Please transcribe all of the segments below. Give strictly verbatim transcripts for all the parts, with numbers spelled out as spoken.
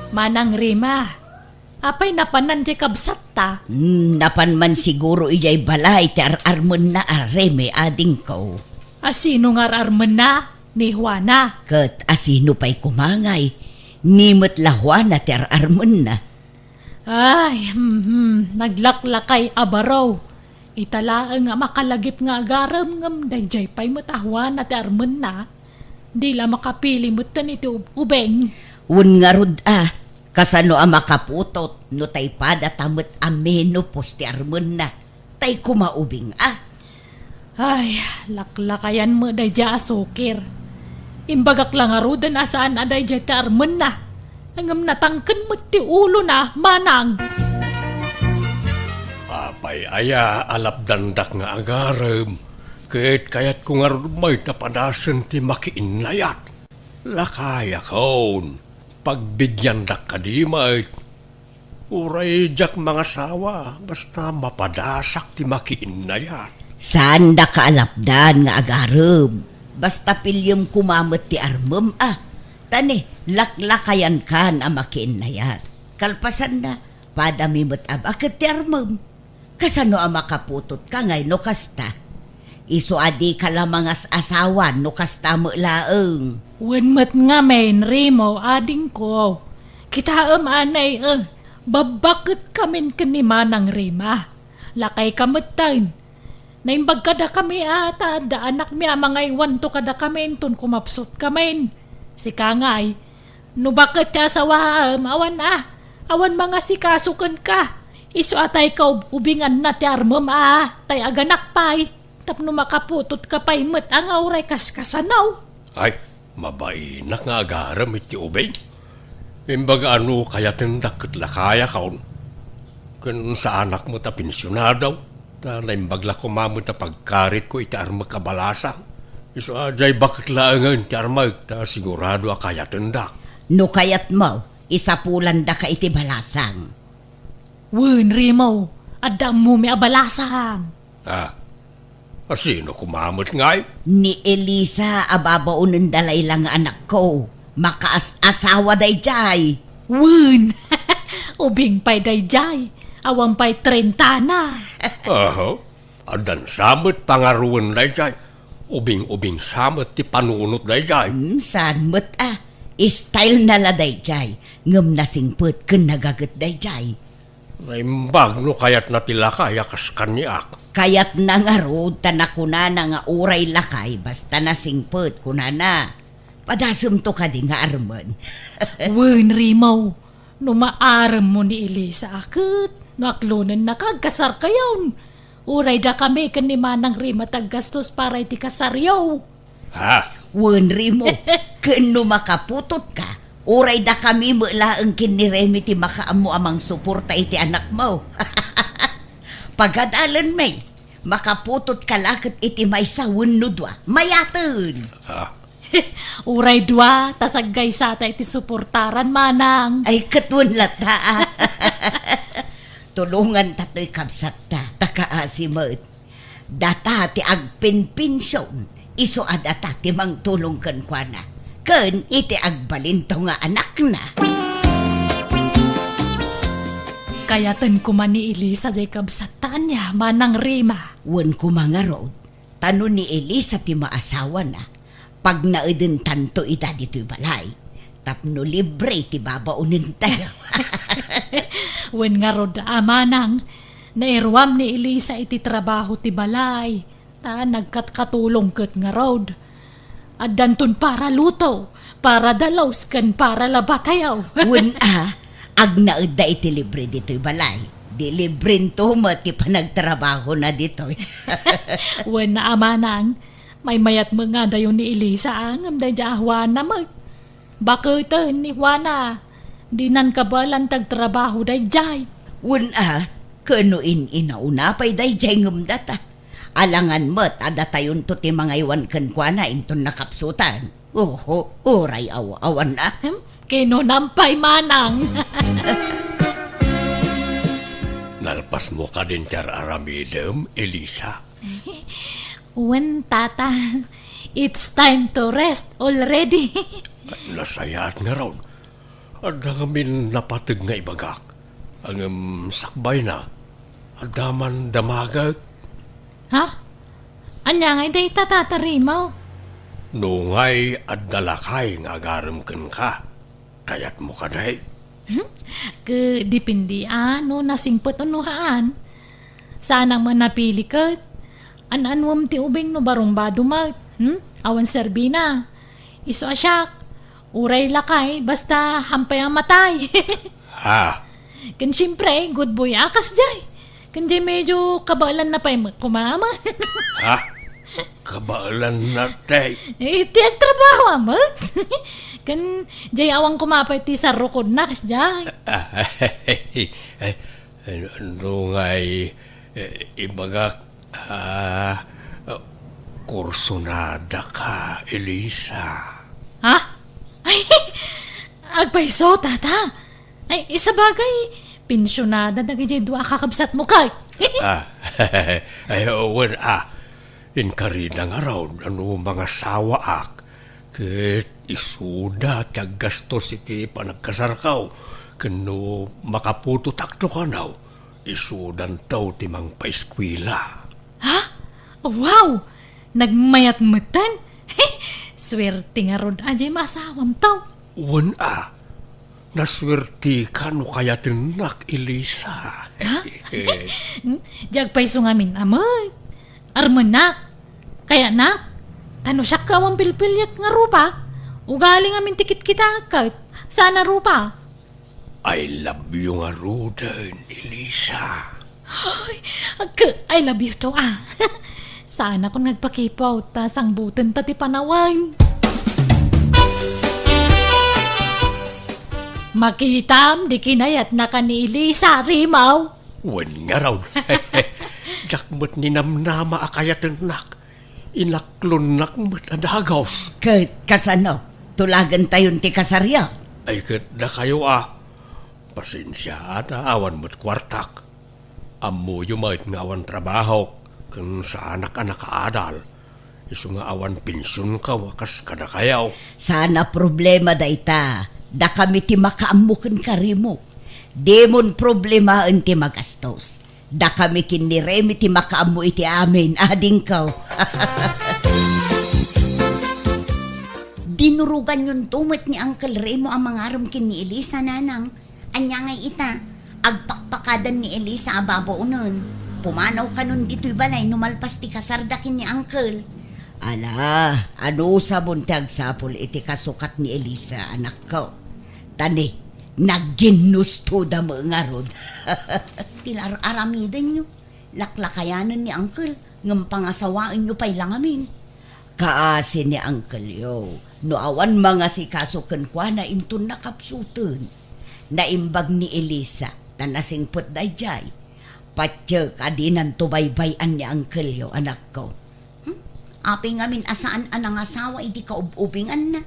Manang Rima, apay napanan diay kabsatta? Hmm, napan man siguro idiay balay ti ar-armenna a Reme, adingko. A sino nga ar-armenna? Ni Juana. Ket a sino pay koma ngay? Ni met la Juana ti ar-armenna. Ay, hmm, hmm, naglaklakay a baro. Ita laeng a makalagip nga agarem ngem daydiay pay met a Juana ti armenna. Di la makapili metten iti ub-, ubing. Wen ngarud a, kasano a makaputot no tay padata met a menopause ti armenna? Tay koma ubing a. Ay, laklakayan met daydiay a sukir. Imbagak la ngaruden a saan a daydiay ti armenna. Ngem natangken met ti ulona, manang. Apay aya a lapdandak nga agarem, ket kayatko ngarud met a padasen ti makiinnayat. Lakayakon, pagbigiandak kadi met. Uray diak mangasawa, basta mapadasak ti makiinnayat. Saandaka a lapdan nga agarem, basta piliem koma met ti armem a. Ta ne, laklakayankan a makiinnayat. Kalpasanna, padami met a baket ti armem. Kasano a makaputotka ngay no kasta? Isu a dika la mangas-asawa no kasta met laeng. Wen met ngamin, Remo, adingko. Kitaem anay, eh, babbaketkamin ken ni Manang Rema. Lakayka metten. Naimbag kadakami a ta adda anakmi a mangaywanto kadakami inton kumapsutkamin. Sika ngay, no baket ti asawaem, awan a, awan mangasikaso kenka. Isu a tay kaub-ubinganna ti armem a, tay aganak pay, tapno makaputotka pay met a nga uray kaskasano. Ay, mabainak nga agarem iti ubing. Imbaga a no kayatendak ket lakayakon. Ken saanak met a pensionado, ta naimbag la koma met a pagkaritko iti armek a balasang. Isu a diay baket laengen ti armek, ta sigurado a kayatendak. No kayatmo, isapulandaka iti balasang. Wen, Remo, adda ammomi a balasang. Ah, a sino koma met ngay? Ni Elisa a babaonenda layla nga anakko. Makaas-asawa daydiay. Wen, ubing pay daydiay. Awan pay trentana. Aha, addan sa met pangaruwen daydiay. Ubing-ubing sa met ti panunot daydiay. Hmm, saan met a. Style na la daydiay. Ngem nasingpet ken nagaget daydiay. Naimbag no kayatna ti lakay a kas kaniak. Kayatna ngarud ta nakunana nga uray lakay basta nasingpet, kunana. Padasemto kadi nga armen. Wen, Remo, no maaremmo ni Elisa a ket no aklonennaka, agkasarkayon. Uray dakami ken ni Manang Rema ti aggastos para iti kasaryo. Ha? Wen, Remo, ken no makaputotka, uray dakami met laeng ken ni Remy ti makaammo a mangsuporta iti anakmo. Pagadalenmi, makaputotka la ket iti maysa wenno dua. Mayaten! Ha? Uray dua, ta saggaysata iti suportaran, Manang. Ay, ket wen latta, a. Tulonganta toy kabsatta, ta kaasi met. Data ti agpinpension, isu a data ti mangtulong kenkuana, ken iti agbalinto nga anakna. Kayaten koma ni Elisa diay kabsatta, ania, Manang Rema. Wen koma ngarud, ta no ni Elisa ti maasawana, pagnaedentanto ida ditoy balay, tapno libre ti babaonentayo. Wen ngarud a, Manang, nairuam ni Elisa iti trabaho ti balay, ta nagkatkatulong ket ngarud. Addanton para luto, para dalos, ken para labatayo. Wen a, agnaedda iti libre ditoy balay. Di librento met ti panagtrabahona ditoy. Wen a, Manang, maymayat met nga adayo ni Elisa, a, ngem daydiay a Juana met. Baketen ni Juana, dinan kabaelan ti agtrabaho daydiay. Wen a, ken no in-inauna pay daydiay ngem data. Alangan met a datayonto ti mangaywan kenkuana inton nakapsutan. Oho, uray aw-awan a. Hmm? Kinunam pay, Manang. Nalpasmo kadin ti ar-aramidem, Elisa? Wen, Tata. It's time to rest already. Nasayaat ngarud. Adda ngamin napateg nga ibagak. Ngem sakbayna, adda man damaget. Ha? Ania ngay dayta, Tata Remo? No ngay adda lakay nga agarem kenka, kayatmo kadi? Hmm? Ke depende a no nasingpet wenno haan. Saanak met napili ket. An-anuem ti ubing no barumbado met. Hmm? Awan serbina. Isu a siak, uray lakay, basta hampay a matay. Ha? Ken siempre, good boy a kasdiay. Ken diay medyo kabaelanna pay met koma. Ha? Kabaelanna, tay? Eh, ti agtrabaho a met. Ken diay awan koma pay ti sarrukodna kasdiay. Ah, ay, no ngay, eh, ibagak, ah, kursunadaka, Elisa. Ha? Ay, agpayso, Tata. Ay, isabagay, pensionada dagidiay dua a kakabsatmo kay. Ah, ay, wen, ah. Inkarida ngarud a no mangasawaak, ket isuda ti aggastos iti panagkasarkaw, ken no makaputotakto kano, isudanto ti mangpaeskuela. Ha? Wow! Nagmayat metten? Suerte ngarud a diay maasawamto. Wen a, nasuerteka no kayatennak, Elisa. Ha? Hmm? Diay agpayso ngamin a met. Armennak, kayatnak, ta no siak ket awan pilpiliek nga rupa, ugali ngamin ti kitkitaek ket saan a rupa. I love you ngaruden, Elisa. Ay, agka, I love you too, ah. Saanakon nga agpakipot, ta sangbutenta ti panawen. Makitam, di kinayatnaka ni Elisa, Rimaw. Wen ngarud. Diak met ninamnama a kayatennak. Inaklonnak met a dagus. Ket kasano? Tulagentayon ti kasaryo? Ay, ket dakayo a. Pasensiaak ta awan met kuartak. Ammoyo met nga awan trabahok, ken saanak a nakaadal. Isu nga awan pensionko a kas kadakayo. Saan a problema dayta. Dakami ti makaammo kenka, Remo. Dimon problemaen ti magastos. Dakami ken ni Remy ti makaammo iti amin, adingko. Dinuroganyonto met ni Uncle Remo a mangarem ken ni Elisa, Nanang. Ania ngay ita, agpakpakadan ni Elisa a babaonen. Pumanaw kanon ditoy balay no malpas ti kasarda ken ni Uncle. Ala, anusabon ti agsapul iti kasukat ni Elisa, anakko? Ta ni, nagginnustoda met ngarud. Ti ar-aramidenyo, laklakayanen ni Uncle, ngem pangasawaenyo pay la ngamin. Kaasi ni Uncle Yo, no awan mangasikaso kenkuana inton nakapsuten. Naimbag ni Elisa, ta nasingpet daydiay. Patiek a dinanto baybay-an ni Uncle Yo, anakko. Hmm? Apay ngamin a saan a nangasawa iti kaub-ubinganna?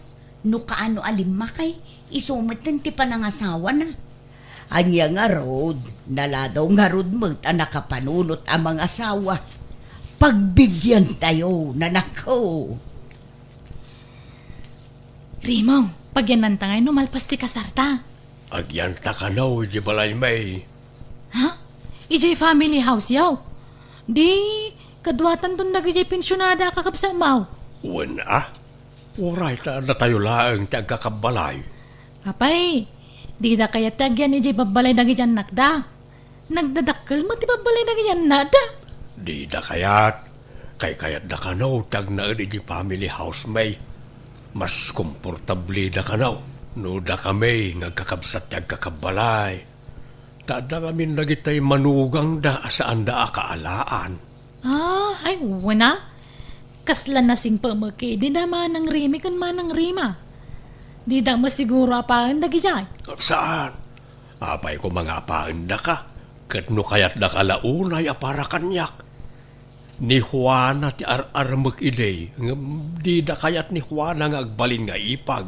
No kaano a limmakay, isu metten ti panangasawana. Ania ngarud, naladaw ngarud met a nakapanunot a mangasawa. Pagbigyantayo, nanakko. Remo, pagyannanta ngay no malpas ti kasarta. Agyanta kano idiay balaymi. Ha? Idiay family house-yo? Di, kaduatanton dagidiay pensionada a kakabsatmo. Wen a, uray ta datayo laeng ti agkakabbalay. Apay, dida kayat ti agyan idiay babbalay dagidiay annakda. Nagdadakkel met ti babbalay dagidiay annakda. Dida kayat, kaykayatda kano ti agnaed idiay family house-mi. Mas komportableda kano no dakami nga agkakabsat ti agkakabbalay. Ta adda ngamin dagitay manugangda a saanda a kaalaan. Ah, ay, wen a. Kasla nasingpet met idi da Manang Remy ken Manang Rema. Dida met siguro apaen dagidiay. Saan? Apay koma nga apaendaka, ket no kayatdaka la unay a para kaniak. Ni Juana ti ar-armek idi, ngem dida kayat ni Juana nga agbalin nga ipag.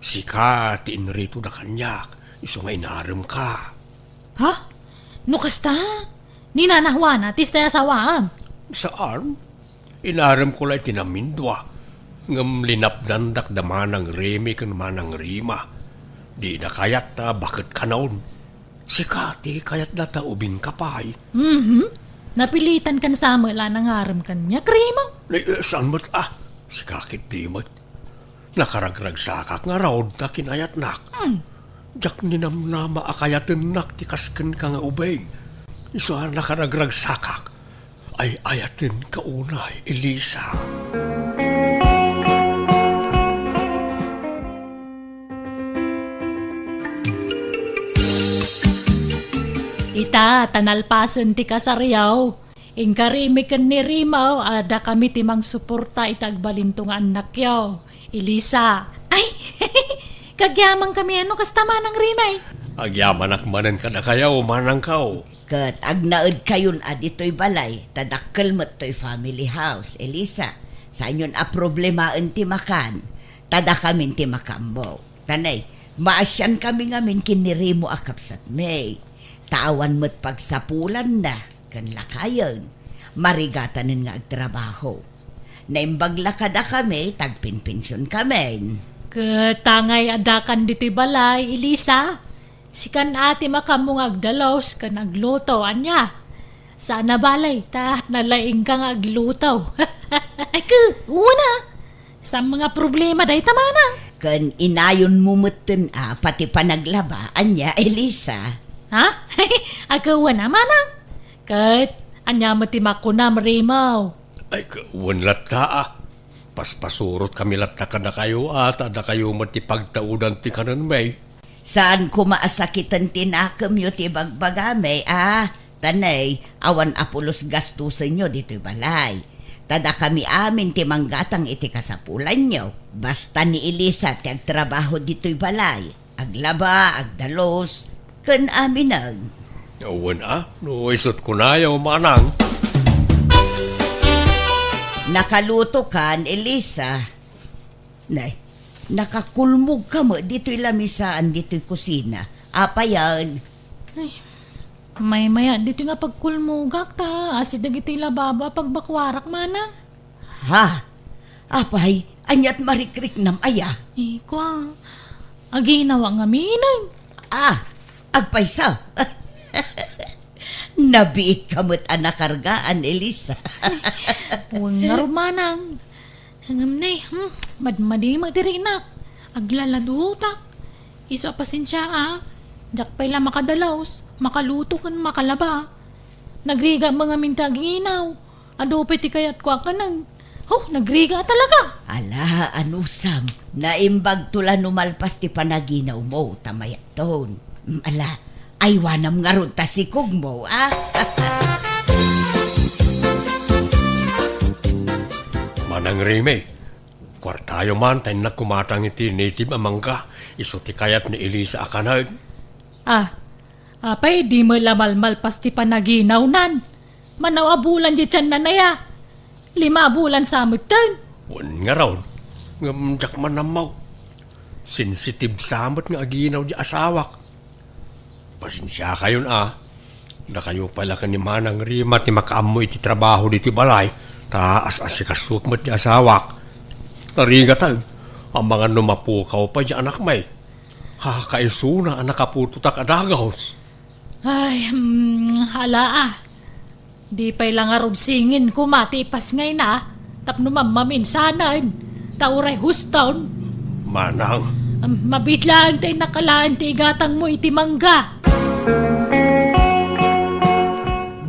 Sika ti inritoda kaniak, isu nga inaremka. Ha? No kasta, ni Nana Juana ti istay a sawaem? Saan? Inaremko la iti namindua, ngem linapdandak da Manang Remy ken Manang Rema. Dina kayat ta baket kanon. Sika ti kayatda ta ubingka pay. Mhm. Napilitan kan sa met la nangarem kaniak, Remo. Ni, eh, saan met a? Sika ketdi met. Nakaragragsakak ngarud ta kinayatnak. Hmm. Diak ninamnama a kayatennak ti kas kenka nga ubing. Isu a nakaragragsakak. Ay-ayatenka unay, Elisa. Ita, ta nalpasen ti kasaryo. Inka Remi ken ni Remo, adda kami ti mangsuporta iti agbalinto nga annakyo, Elisa. Ay, kagyamankami no kasta, Manang Remi. Agyamanak manen kadakayo, manangko. Ket agnaedkayon a ditoy balay, ta dakkel met toy family house, Elisa. Saanyon a problemaen ti makan, ta dakamin ti makaammo. Ta nay, maasiankami ngamin ken ni Remo a kabsatmi. Ta awan met pagsapulanna ken lakayen, marigatanen nga agtrabaho. Naimbag la kadakami, ta agpenpensionkamin. Ket tangay addakan ditoy balay, Elisa. Sikan a ti makaammo nga agdalus ken agluto, ania? Saan a balay, ta nalaingka nga agluto. Ay, ke, wen a. Saan nga problema dayta, Manang? Ken inayonmo metten a pati panaglaba, ania, Elisa? Ha? Ay, ke, wen a, Manang. Ket ania met ti makunam, Remo? Ay, ke, wen latta a. Paspasurotkami latta kadakayo a, ta dakayo met ti pagtaudan ti kanenmi. Saan koma a sakiten ti nakemyo ti ibagbagami a, ta nay, awan a pulos gastosenyo ditoy balay. Ta dakami amin ti manggatang iti kasapulanyo. Basta ni Elisa ti agtrabaho ditoy balay. Aglaba, agdalus, ken aminen. Wen a, no isut' kunayo, Manang. Nakalutokan, Elisa. Nay, nakakulmogka met ditoy lamisaan ditoy kusina. Apayen? Ay, maymayat ditoy nga pagkulmogak ta asi dagiti lababo a pagbakuarak, Manang. Ha? Apay, ania't marikriknam aya? Eh, kua, aginawa ngamin. Ah, agpayso. Nabiitka met a nakargaan, Elisa. Wen ngarud, Manang. Ngem ne, hmm, madmadi met ti rinak. Aglaladutak. Isu a pasensia a. Diak pay la makadalus, makaluto ken makalaba. Nagrigat met ngamin ti aginaw. Adu pay ti kayatko a kanen. Huh, nagrigat talaga. Ala, anusam, naimbagto la no malpas ti panaginawmo, ta mayatton. Mm, ala, aywanam ngarud ta sikogmo, a? Manang Remi, kuartayo man ta innak kumatang iti native a mangga, isu ti kayat ni Elisa a kanen. Ah, apay, di met la malmalpas ti panaginawnan? Manaw a bulan di tianna aya? Lima a bulan sa metten? Wen ngarud, ngem diak man ammo. Sensitive sa met nga aginaw di asawak. Pasensiakayon a. Dakayo pay la ken ni Manang Rima ti makaammo iti trabaho ditoy balay, ta as-asikasok met ti asawak. Narigaten, amangan no mapukaw pay di anakmi. Kakaisuna a nakaputotak a dagus. Ay, hmm, ala a. Di pay la ngarud singin koma ti ipasngayna tapno mammaminsanen, ta uray huston. Manang. Am, mabiit laeng ta innak alaen ti igatangmo iti mangga.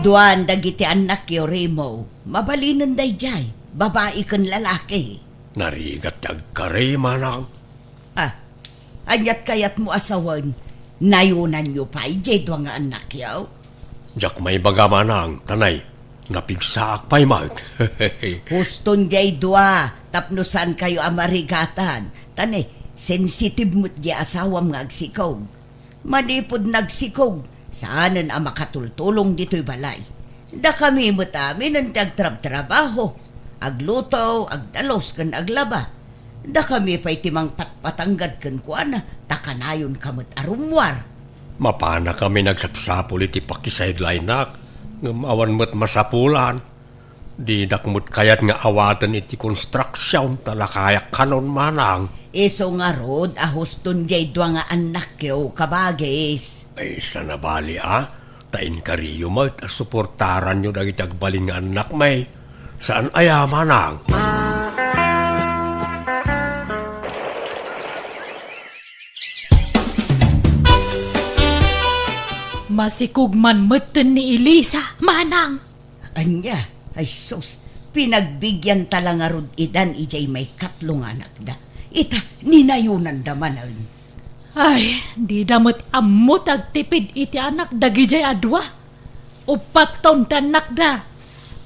Duan dagiti annakyo, Remo. Mabalinen daydiay, babai ken lalaki. Narigat ti agkari, Manang. Ah, ania't kayatmo a sawen? Nayonanyo pay diay dua nga annakyo? Diak maibaga, Manang, ta nay, napigsaak pay met. Huston diay dua, tapno saankayo a marigatan. Ta nay, sensitive met diay asawam nga agsikog. Manipud nagsikog, saanen a makatultulong ditoy balay. Dakami met aminen ti agtrabtrabaho, agluto, agdalus ken aglaba. Dakami pay ti mangpatpatanggad kenkuana, ta kanayonka met a rummuar. Mapanakami nagsapsapul iti pakisideline-nak, ngem awan met masapulan. Dinak met kayat nga awaten iti construction, ta lakayak kanon, Manang. Isu ngarud a huston jay dua nga annakyo, kabagis. Ay, saan a bali, a? Ta inkariyo met a suportaranyo dagiti agbalin nga annakmi. Saan aya, manang? Masikog man metten ni Elisa, manang. Ania? Ay sus, pinagbigyan ta la ngarud idan idiay maikatlo nga anakda. Ita, ninayonanda manen. Ay, dida met ammo ti agtipid iti anak dagidiay a dua. Uppat ton ti annakda.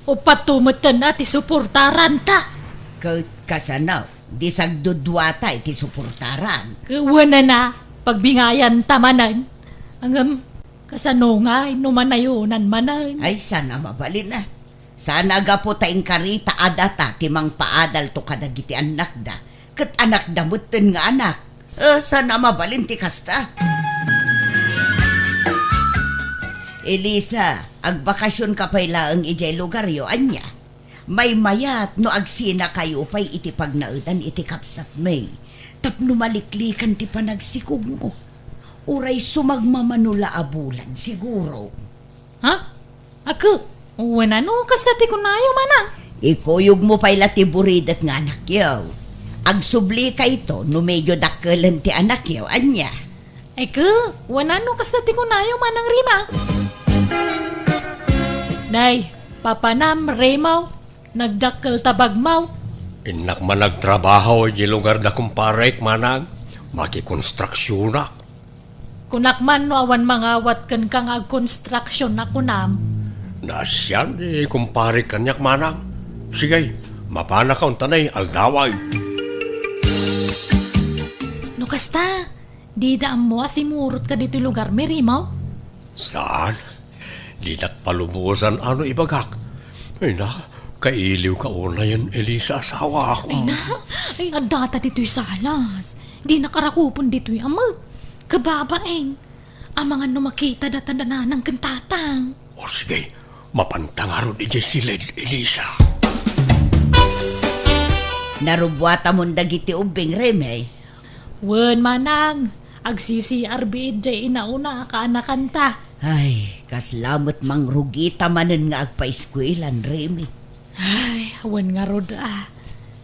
Uppat to metten a ti suportaranta. Ket kasano, di sagduduata iti suportaran? Ket wenana, pagbingayanta manen. Ngem, kasano ngay no manayonan manen? Ay, saan a mabalin a. Saan a gapu ta inkarita a data ti mangpaadalto kadagiti annakda, ket anakda metten nga anak. Eh, saan a mabalin ti kasta? Elisa, agbakasionka pay laeng idiay lugaryo, ania? Maymayat no agsinakayo pay iti pagnaedan iti kabsatmi tapno maliklikan ti panagsikogmo. Uray sumagmamano la a bulan, siguro. Ha? Akke, wenno kasta ti kunayo, manang? Ikuyogmo pay la ti buridek nga anakyo. Agsublika ito no medyo dakkelen ti anakyo, ania? Akke, wenno kasta ti kunayo, Manang Rima? Nay, papanam, Rimaw, nagdakkel ta bagmaw. Innak man agtrabaho idiay lugar da kumparek, manang. Makikonstruksionak. Kunak man no awan mangawat kenka nga agkonstruksion a kunam. Naasian ni kumpare kaniak, manang. Sige, mapanaka untanay, aldaway. No kasta, dida ammo a simurot ka ditoy lugar mi, Rimaw? Saan? Dinak palubosan a no ibagak. Ay na, kailiw ka unayen, Elisa, asawak. Ay na, ay, addata ditoy salas. Dinak arakupen ditoy a met. Kababain. Amangan no makita data da nanang ken tatang. O sige, mapanta ngarud idiay siled, Elisa. Narubbuatamon dagiti ubbing, Reme? Wen, manang, agsi-C R biit jay inauna a kaanakanta. Ay, kasla met mangrugita manen nga agpaeskuelan, Reme. Ay, awan ngarud a.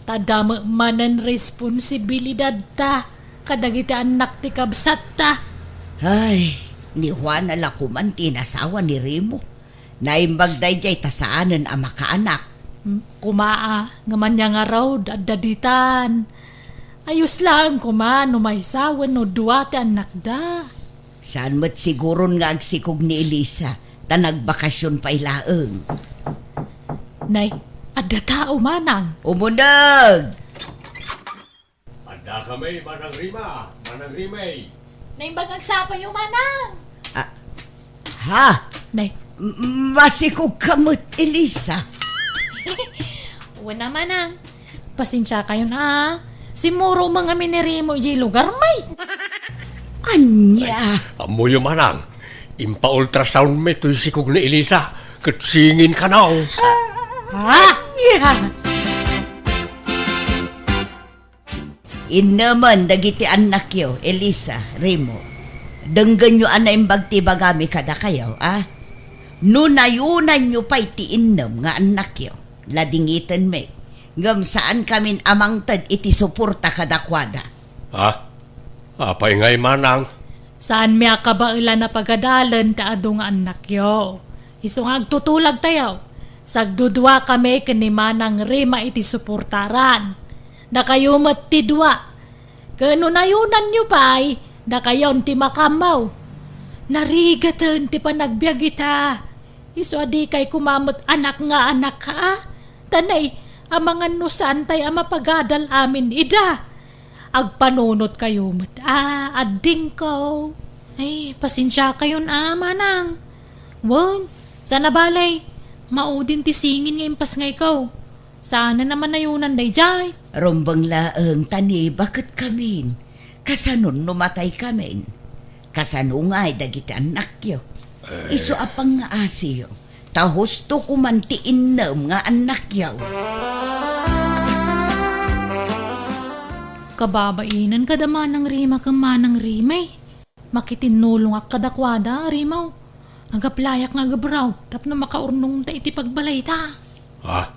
Ta dame manen responsibilidadta kadagiti annak ti kabsatta. Ay, ni Juana la koman ti inasawa ni Remo. Naimbag daydiay ta saanen a makaanak. Hmm, kuma a, ngem ania ngarud, adda ditan. Ayos laeng kuma no maysa wenno dua ti annakda. Saan met siguron nga agsikog ni Elisa, ta nagbakasion pay laeng. Nay, adda tao, manang. Umuneg! Adda kami, Manang Rima, Manang Rimay. Naimbag agsapayo, manang. Ah, ha? Nay. M-, masikog ka met, Elisa. Wen a, manang. Pasensiakayon a. Simuro met ngamin ni Remo idiay lugarmi. Ania? Ay, ammoyo, manang. Impa-ultrasound mi toy sikog ni Elisa, ket singin kano. Ha? Ania? Innemen dagiti annakyo, Elisa, Remo. Denggenyo a naimbag ti ibagami kadakayo, a? No nayonanyo pay ti innem nga annakyo, ladingitenmi, ngem saankamin a mangted iti suporta kadakuada. Ha? Apay ngay, manang? Saanmi a kabaelan a pagadalen ti adu nga annakyo. Isu nga agtutulagtayo, sagdudua kami ken ni Manang Rima iti suportaran. Dakayo met ti dua. Ken no nayonanyo pay, dakayon ti makammaw. Narigaten ti panagbiag ita. Isu a dikay koma met anak nga anak, a? Ta nay, amangan no saantay a mapagadal amin ida. Agpanunotkayo met a, addingko. Ay, pasensiakayon a, manang. Wen, saan a bale, maudin ti singin nga impasngayko. Saanen a manayonan daydiay. Rumbeng laeng ta ni baketkamin. Kasanon no mataykamin? Kasano ngay dagiti annakyo? Eh. Isu a pangngaasiyo, ta husto koman ti innem nga annakyo. Kababainen kada Manang Rima ken Manang Rimay. Makitinnulongak kadakuada, Rimaw. Agaplayak nga agabraw tapno makaurnongta iti pagbalayta. Ah,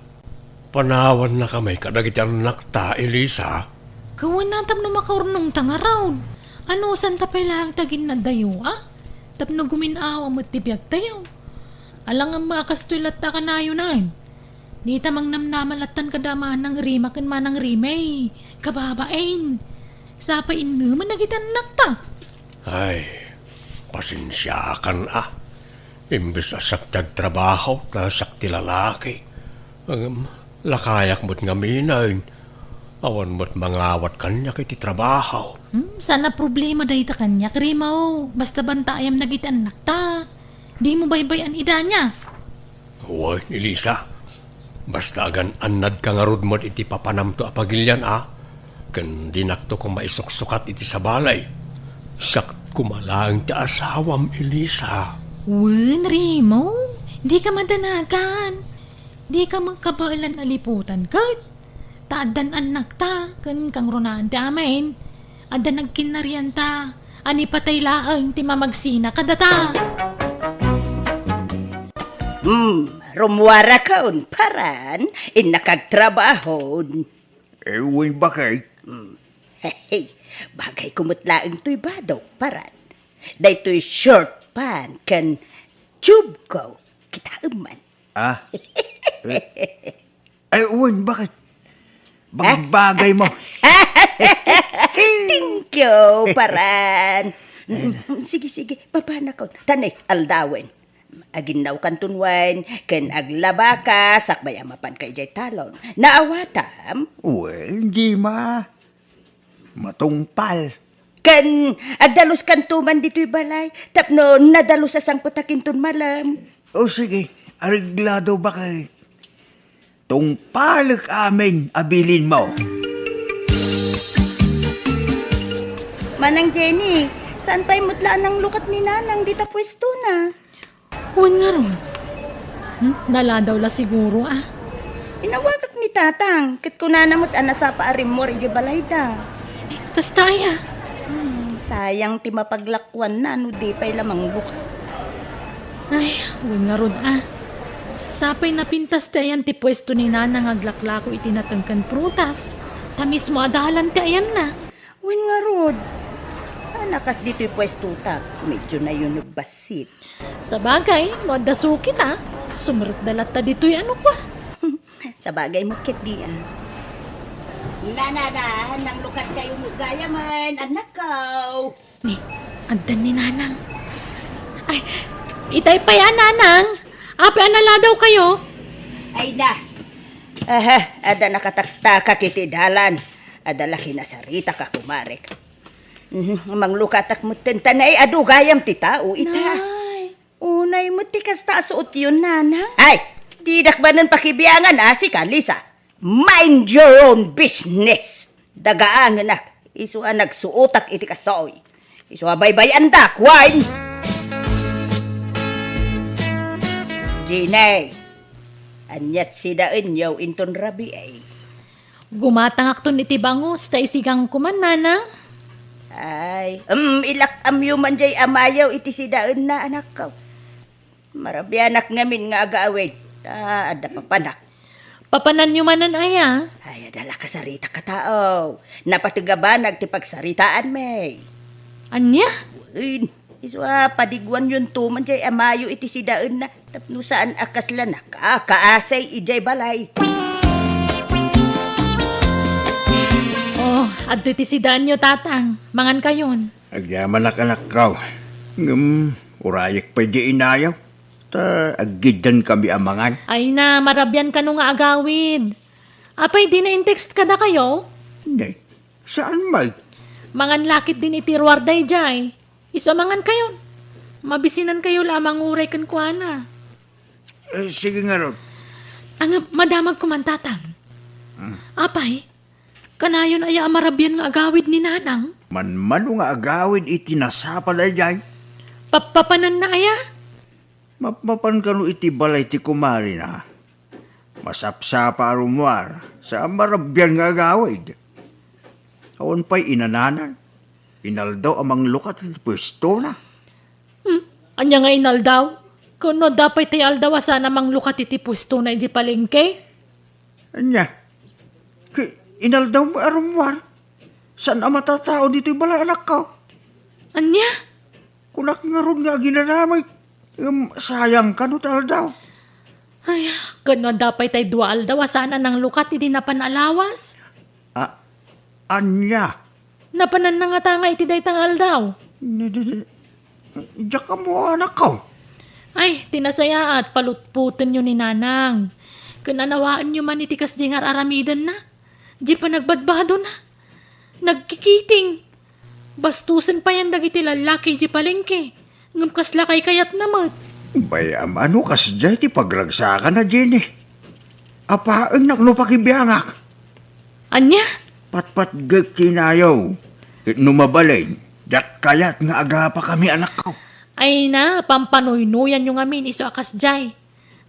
panawannakami kadagiti annakta, Elisa. Kawana tapno makaurnongta ngarud. Anusanta pay laeng ti aginnaddayo, a? Tapno gumin-awa met ti biagtayo. Alangan a kastoy latta kanayonan. Dita mangnamnama lattan kada Manang Rima ken Manang Rimay. Kababain. Sapay innemen dagiti annakta. Ay, pasensiakan a. Imbes a siak ti agtrabaho, ta siak ti lalaki. Ngem, lakayak met ngamin. Awan met mangawat kaniak iti trabaho. Hmm, saan a problema dayta kaniak, Rimaw. Basta bantaayam dagiti annakta. Dimo baybay-an idania. Wen, Elisa. Basta agan-annadka ngarud met iti papanamto a pagilian a, ken dinakto koma isuksukat iti sabali. Siak koma laeng ti asawam, Elisa. Wen, Rimaw, dika madanagan. Dika met kabaelan a liputan ket. Ta addan annakta ken kangrunaan ti amin. Adda nagkinnarianta a ni patay laeng ti mamagsina kadata. Hmm, rummuarakon, paran, innak agtrabahon. Eh, wen, bakit? Hmm. Hey, bagayko met laeng toy badok, paran. Daytoy short pant ken tube ko, kitaem man. Ah? Eh, Ay, wen, bakit? Bagbagay mo. Thank you, paran. Mm, sige, sige, papanakon. Tanay, aldawen. Aginnawkanton wen, ken aglabaka, sakbay a mapanka idiay talon. Naawatam? Wen, di ma. Matungpal. Ken agdaluskanto man ditoy balay, tapno nadalus a sangpetak inton malem. O sige, areglado, bakit? Tungpalek amin a bilinmo. Manang Jenny, saan pay met la a nanglukat ni Nanang dita puestona? Wen ngarud. Hmm? Naladaw la siguro, a. Inawagak ni Tatang, ket kunana met a nasapa a rimmuar idiay balayda. Eh, kasta aya? Hmm, sayang ti mapaglakuanna no di pay la manglukat. Ay, wen ngarud, a. Sapay napintas ti ayan ti puesto ni Nanang nga aglaklako iti nateng ken prutas. Ta mismo a dalan ti ayanna. Wen ngarud, saan a kas ditoy puestota, medyo nayuneg bassit. Sabagay, no adda sukit a, sumrekda latta ditoy, ano kua? Sabagay met ketdi a. Nanana, nanglukat kayo mo gayamen, anak ko. Ni, addan ni Nanang. Ay, itay pay a, Nanang. Apay a naladaw kayo? Ay na. Aha, adda nakataktakak iti dalan. Adda la kinasaritak a kumarek. Mhm, manglukatak metten ta nay adu gayam ti tao ita. Nay, unay met ti kasta a suotyon, Nanang? Ay, didak manen pakibiangan a, sika, Lisa. Mind your own business. Dagaangenak, isu a nagsuotak iti kastoy. Isu a baybay-andak, wen. Jenny, aniat sidaenyo inton rabii? Gumatangakton iti bangus, ta isigang ko man, Nanang. Ay, em, ilak-amyo man jay amayo iti sidaenna, anakko. Marabianak ngamin nga agawid, ta adda papanak. Papananyo manen aya? Ay, adda la kasaritak a tao. Napateg a banag ti pagsaritaanmi. Ania? Wen, isu a padiguanyonto man jay amayo iti sidaenna. Tapno saan a kasla nakaakaasay idiay balay. Oh, adtoy ti sidaanyo, Tatang. Mangankayon. Agyamanak, anakko. Ngem, urayek pay di inayo. Ta aggiddan kami a mangan. Ay na, marabian kano nga agawid. Apay, di na in-text kadakayo? Nay, saan may? Mangan lakit din iti ruar dayjay. Isu a mangankayon. Mabisinankayo la a manguray kenkuana. Eh, sige ngarud. Ang madamag ko man, Tatang. Hmm. Apay, kanayon aya a marabian nga agawid ni Nanang? Manmano nga agawid iti nasapa dayjay? Pappapananna aya? Mapmapan kano iti balay ti kumarina. Masapsapa a rummuar, sa marabian nga agawid. Awan pay inananan. Inaldaw a manglukat iti puestona. Hmm, ania nga inaldaw? Ken no adda pay tay aldaw a saan a manglukat iti puestona idiay palengke? Ania? Ki-, inaldaw met a rummuar. Saan a matatao ditoy balay, anakko. Ania? Kunak ngarud nga aginanamay. Ngem sayang kano ti aldaw. Ay, ken no adda pay tay dua aldaw a saan a nanglukat idi napan a lawas? A-, ania? Napananna ngata nga iti dayta nga aldaw? Di-, di-, di-, diak ammo, anakko. Ay, ti nasayaat, palutpotenyo ni Nanang. Ken anawaenyo man iti kasdi nga ar-aramidenna. Di panagbadbadona. Nagkikiting. Bastosen payen dagiti lallaki idiay palengke, ngem kasla kaykayatna met. Bay-am a no kasdiay ti pagragsakana, Jenny. Apaennak no pakibiangak. Ania? Patpatgek ti nayo. Ket no mabalin, diak kayat nga agapakami, anakko. Ay na, pampanuynoyanyo ngamin isu a kasdiay.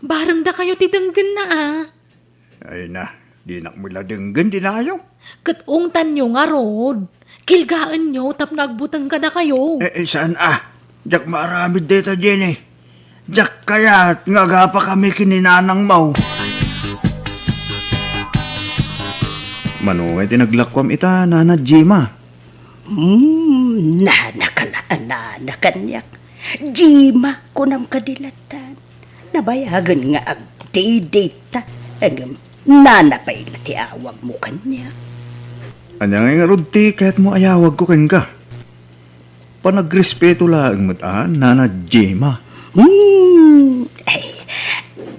Barengdakayo ti denggenna, a. Ay na, dinak met la denggen ti nayo. Ket ungtanyo ngarud. Kilgaenyo tapno agbuteng kadakayo. Eh, eh, saan a? Diak maaramid dayta, Jenny. Diak kayat nga agapakami ken ni nanangmo. Mano ngay ti naglakuam ita, Nana Jima? Hmm, nana ka la a nana kaniak. Jima, kunam kadi lattan. Nabayagen nga agdidita. Ngem nana pay la ti awagmo kaniak. Ania ngay ngarud ti kayatmo a yawagko kenka? Panagrespeto laeng met a, Nana Jima. Hmm, ay,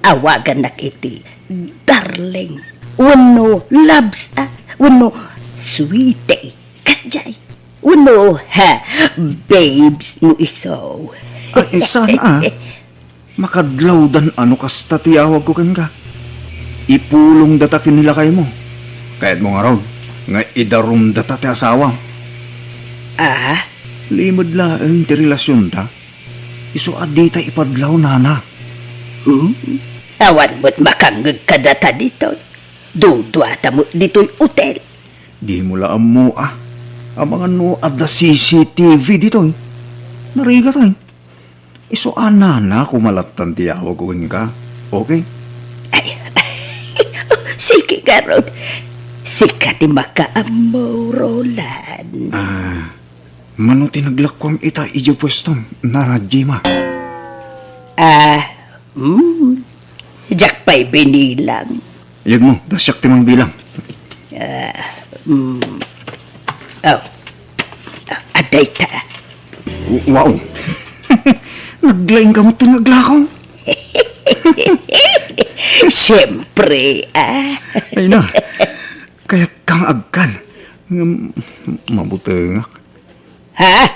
awagannak iti darling, wenno loves, a, wenno sweetie. Kasdiay. Wenno, ha, babes no isu. Ay, saan a? Makadlawdan a no kasta ti yawagko kenka. Ipulongdata ken ni lakaymo. Kayatmo ngarud nga idarumdata ti asawam. Ah? Limed laeng ti relasionta. Isu a dita ipadlaw, nana. Hmm? Awan met makangngeg kadata ditoy. Duduata met ditoy hotel. Dimo la ammo a. Amangan no adda C C T V ditoy. Narigat, ay. Isu a nana koma lattan ti yawagko kenka. Okay? Ay, sige ngarud. Sika ti makaammo, Roland. Ah, mano ti naglakuam ita idiay puestom, Nana Jima? Ah, hmm. Diak pay binilang. Ayagmo, ta siak ti mangbilang. Ah, mm. Oh. Ah, adda ita. W-, wow. Naglaing ka met ti nga aglakaw. Siyempre, ah. Ay na. Kayat kang agkan. Ngem, mabutengak. Ha?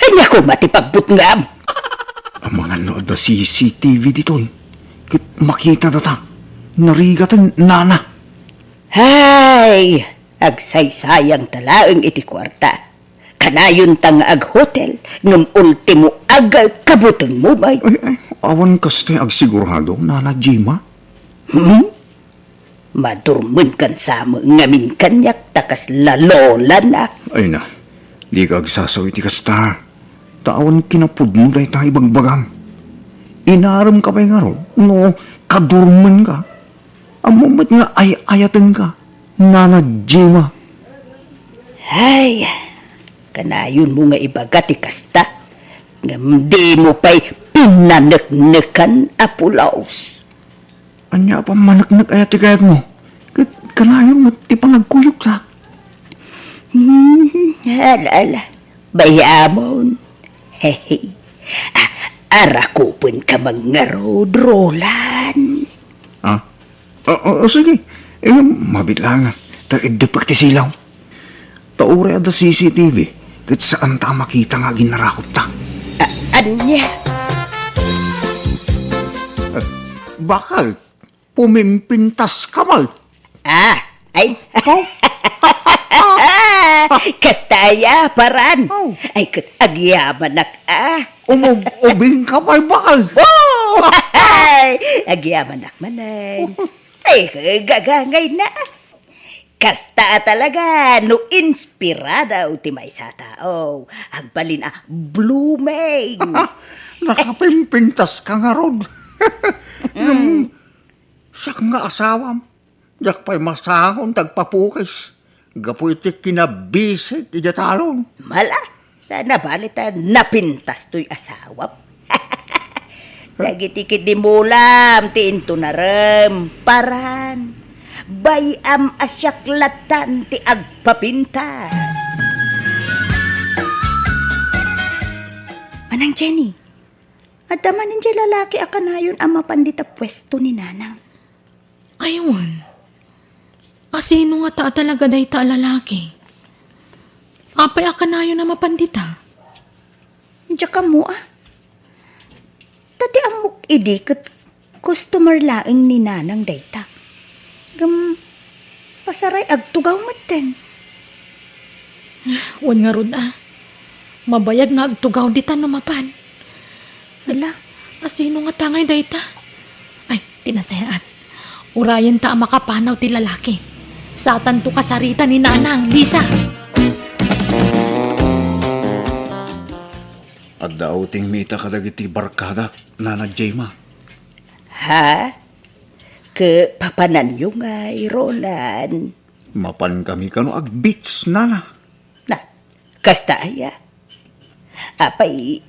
Ania koma ti pagbutengam? Amangan no adda C C T V ditoy. Ket makita data. Narigaten, nana. Hay, agsaysayangta laeng iti kuarta. Kanayonta nga aghotel, ngem ultimo agkabutengmo met. Ay, ay, awan kasta agsigurado, Nana Jima. Hmm? Madurmenkan sa met ngamin kaniak ta kasla lolanak. Ay na, dika agsasaw iti kasta. Ta awan kinapudno dayta ibagbagam. Inaremka pay ngarud no kadurmenka. Ammom met nga ay-ayatenka, Nana Jima. Ay, kanayonmo nga ibaga ti kasta, ngem dimo pay pinaneknekan a pulos. Ania a pammaneknek aya ti kayatmo? Ket kanayon met ti panagkuyogta. Hmm, ala, ala. Bayamon. Hehe. A-, arakupenka man ngarud, Roland. Ah? O, o, o, sige. Eh, mabiit laeng, ta iddepek ti silaw. Ta uray adda C C T V, ket saanta a makita nga aginarakupta. A-, ania? Eh, bakal, pumimpintas ka met. Ah, ay. Oh? Kasta aya, paran. Oh. Ay, ket agyamanak, ah. Umub-ubing ka pay, bakal. Oh! Ay, agyamanak manen. Ay, gagangay na. Kasta a talaga no inspirado ti maysa a tao, agbalin a blooming. Nakapimpintas ka ngarud. Ngem, siak nga asawam, diak pay masangon ti agpapukis gapu iti kinabisik idiay talon. Mala, saan a bali ta napintas toy asawam. Dagiti kidimulam ti intunarem, paran. Bay-am a siak lattan ti agpapintas. Manang Jenny, adda manen diay lalaki a kanayon a mapan dita puesto ni Nanang? Ay, wen. A sino ngata a talaga dayta a lalaki? Apay a kanayon a mapan dita? Diak ammo a. Ta ti ammok idi ket customer laeng ni Nanang dayta. Ngem, pasaray agtugaw metten. Wen ngarud a. Mabayag nga agtugaw dita no mapan. Hala, a sino ngata ngay dayta? Ay, ti nasayaat. Urayenta a makapanaw ti lalaki. Satanto kasarita ni Nanang, Lisa. Adda outing mi ita kadagiti barkadak, Nana Gemma. Ha? Ket papananyo ngay, Roland? Mapan kami kano ag-beach, Nana. Na, kasta aya? Apay,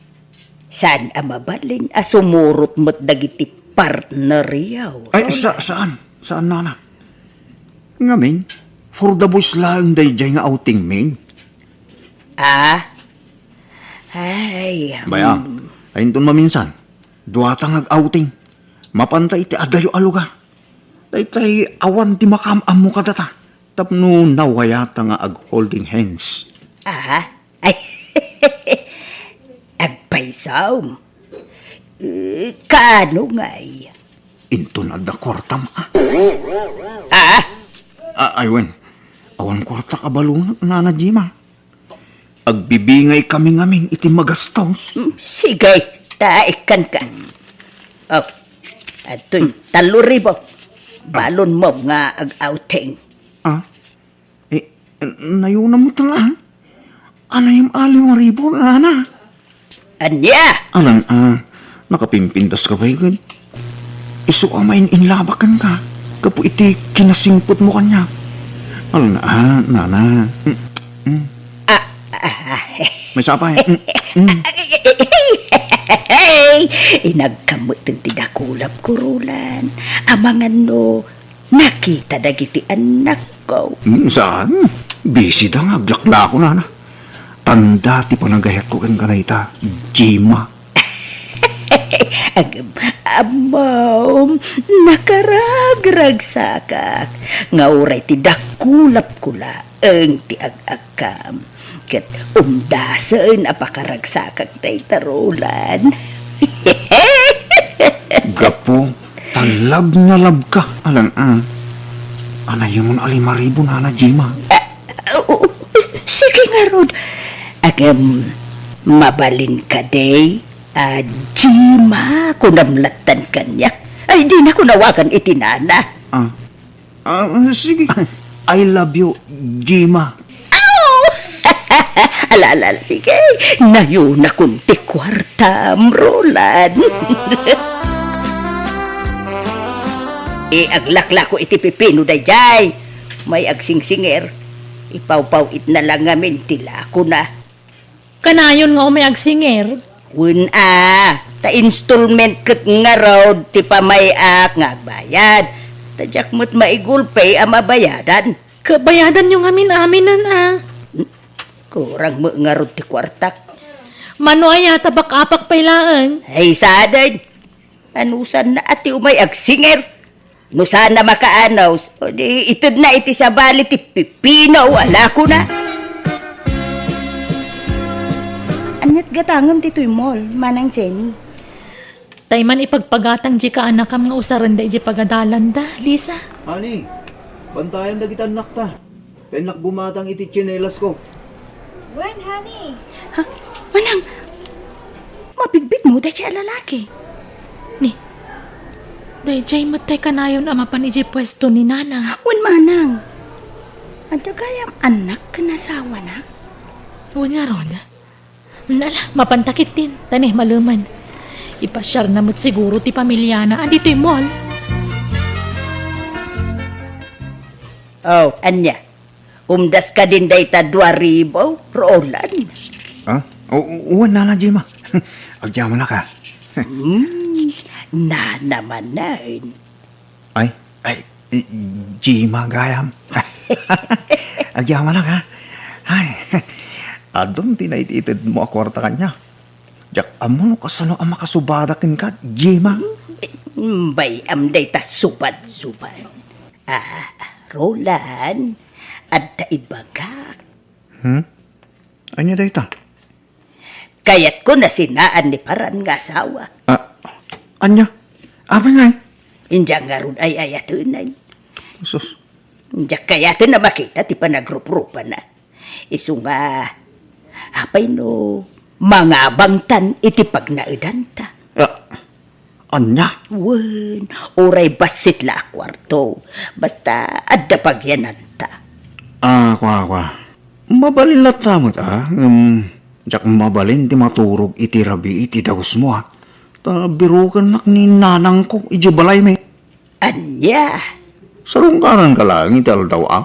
saan a mabalin a sumurot met dagiti partneryo, Ay, Roland? Sa-, saan? Saan, Nana? Ngamin, for the boys laeng daydiay nga outing min. Ah? Ay, Bay-am, mm. Ay, inton maminsan, duata nga ag-outing. Mapanta iti adayo a lugar. Daytay awan ti makaam-ammo kadata. Tapno nawayata nga ag-holding hands. Ah? Ay, agpaysom. Eh, kaano ngay? Inton adda kuartam, ah. Ah? Ah, ay, wen. Awan kuartak a balonak, Nana Gemma. Agbibingay kami ngamin iti magastos. Hmm, sige, ta ikkanka. Oh, adtoy, tallo ribu. Balonmo nga ag-outing. Ah? Eh, nayona met nga. Anayam a lima ribu, Nana. Ania? Alan, ah, nakapimpintas ka pay ket? Isu a main-inlabak kenka gapu iti kinasingpetmo kaniak. Alan, ah, Nana. Mm, mm. Ah, ah, ah. May sapay. Mm, mm. Inagkameten ti dakulap ko, Roland. Amangan no Nakita dagiti annakko. Hmm, saan? Busy da nga aglaklako, Nana. Tanda ti panagayatko kenka dayta, Gemma. Agem, ammom, nakaragragsakak. Nga uray ti dakulapko laeng ti ag-agkam. Ket umdasen a pakaragsakak dayta, Roland. Gapu ta love na love ka, Alan, ah. Anayamon a lima ribu, Nana Gemma. Ah, oo, sige ngarud. Agem, mabalin kadi a Gemma, kunam lattan kaniak. Ay, dinako nawagan iti nana. Ah. Ah, sige. I love you, Gemma. Aw! Ala, ala, ala, sige. Nayonakon ti kuartam, Roland. Eh, aglaklako iti pipino daydiay. May agsingsinger. Ipawpaw-itna lang ngamin ti lakona. Kanayon nga umay agsinger? Wen a, ta installment ket ngarud ti pamay-ak nga agbayad. Ta diak met maigulpe a mabayadan. Ket bayadanyo ngamin aminen a. Kurang met ngarud ti kuartak. Mano aya ta bak-apak pay laeng? Ay, sadeng. Anusanna a ti umay agsinger? No saan a makaanus, o di itedna iti sabali ti pipino a lakona. Ania't gatangem ditoy mall, Manang Jenny? Tay man ipagpagatang di kaanakam nga usarenda iti pagadalanda, Lisa. Honey, bantayan dagiti annakta. Kayanak gumatang iti tsinelasko. Wen, honey. Ha? Manang, mabigbigmo daydiay a lalaki? Ni, daydiay met tay kanayon a mapan idiay puesto ni Nanang. Wen, Manang. Adda gayam annak ken asawana? Wen ngarud. Ala, mapanta ketdin, ta ne, malemen. Ipasiarna met siguro ti pamiliana a ditoy mall. Oh, ania? Umdas kadin dayta dua ribu, Roland? Ah? O, wen, Nana Gemma. Agyamanak. Hmm, nana manen. Ay, ay, eh, Gemma gayam. Agyamanak, ha? Ay, adun ti naititedmo a kuarta kaniak. Diak ammo no kasano a makasubada kenka, Gemma. Bay-am dayta subad-subad. Ah, Roland, adda ibagak. Hmm? Ania dayta? Kayatko a sinaan ni Paran nga asawak. Ah, ania? Apay ngay? Diak ngarud ay-ayatenen. Sus. Diak kayaten a makita ti panagruprupana. Isu nga, apay no mangabangtan iti pagnaedanta? Ah, ania? Wen, uray bassit la a kuarto. Basta adda pagyananta. Ah, kua, kua. Mabalin latta met, ah, ngem diak mabalin ti maturog iti rabii ti dagusmo, ah. Ta birokennak ni nanangko idiay balaymi. Ania? Sarungkaranka laeng iti aldaw, ah.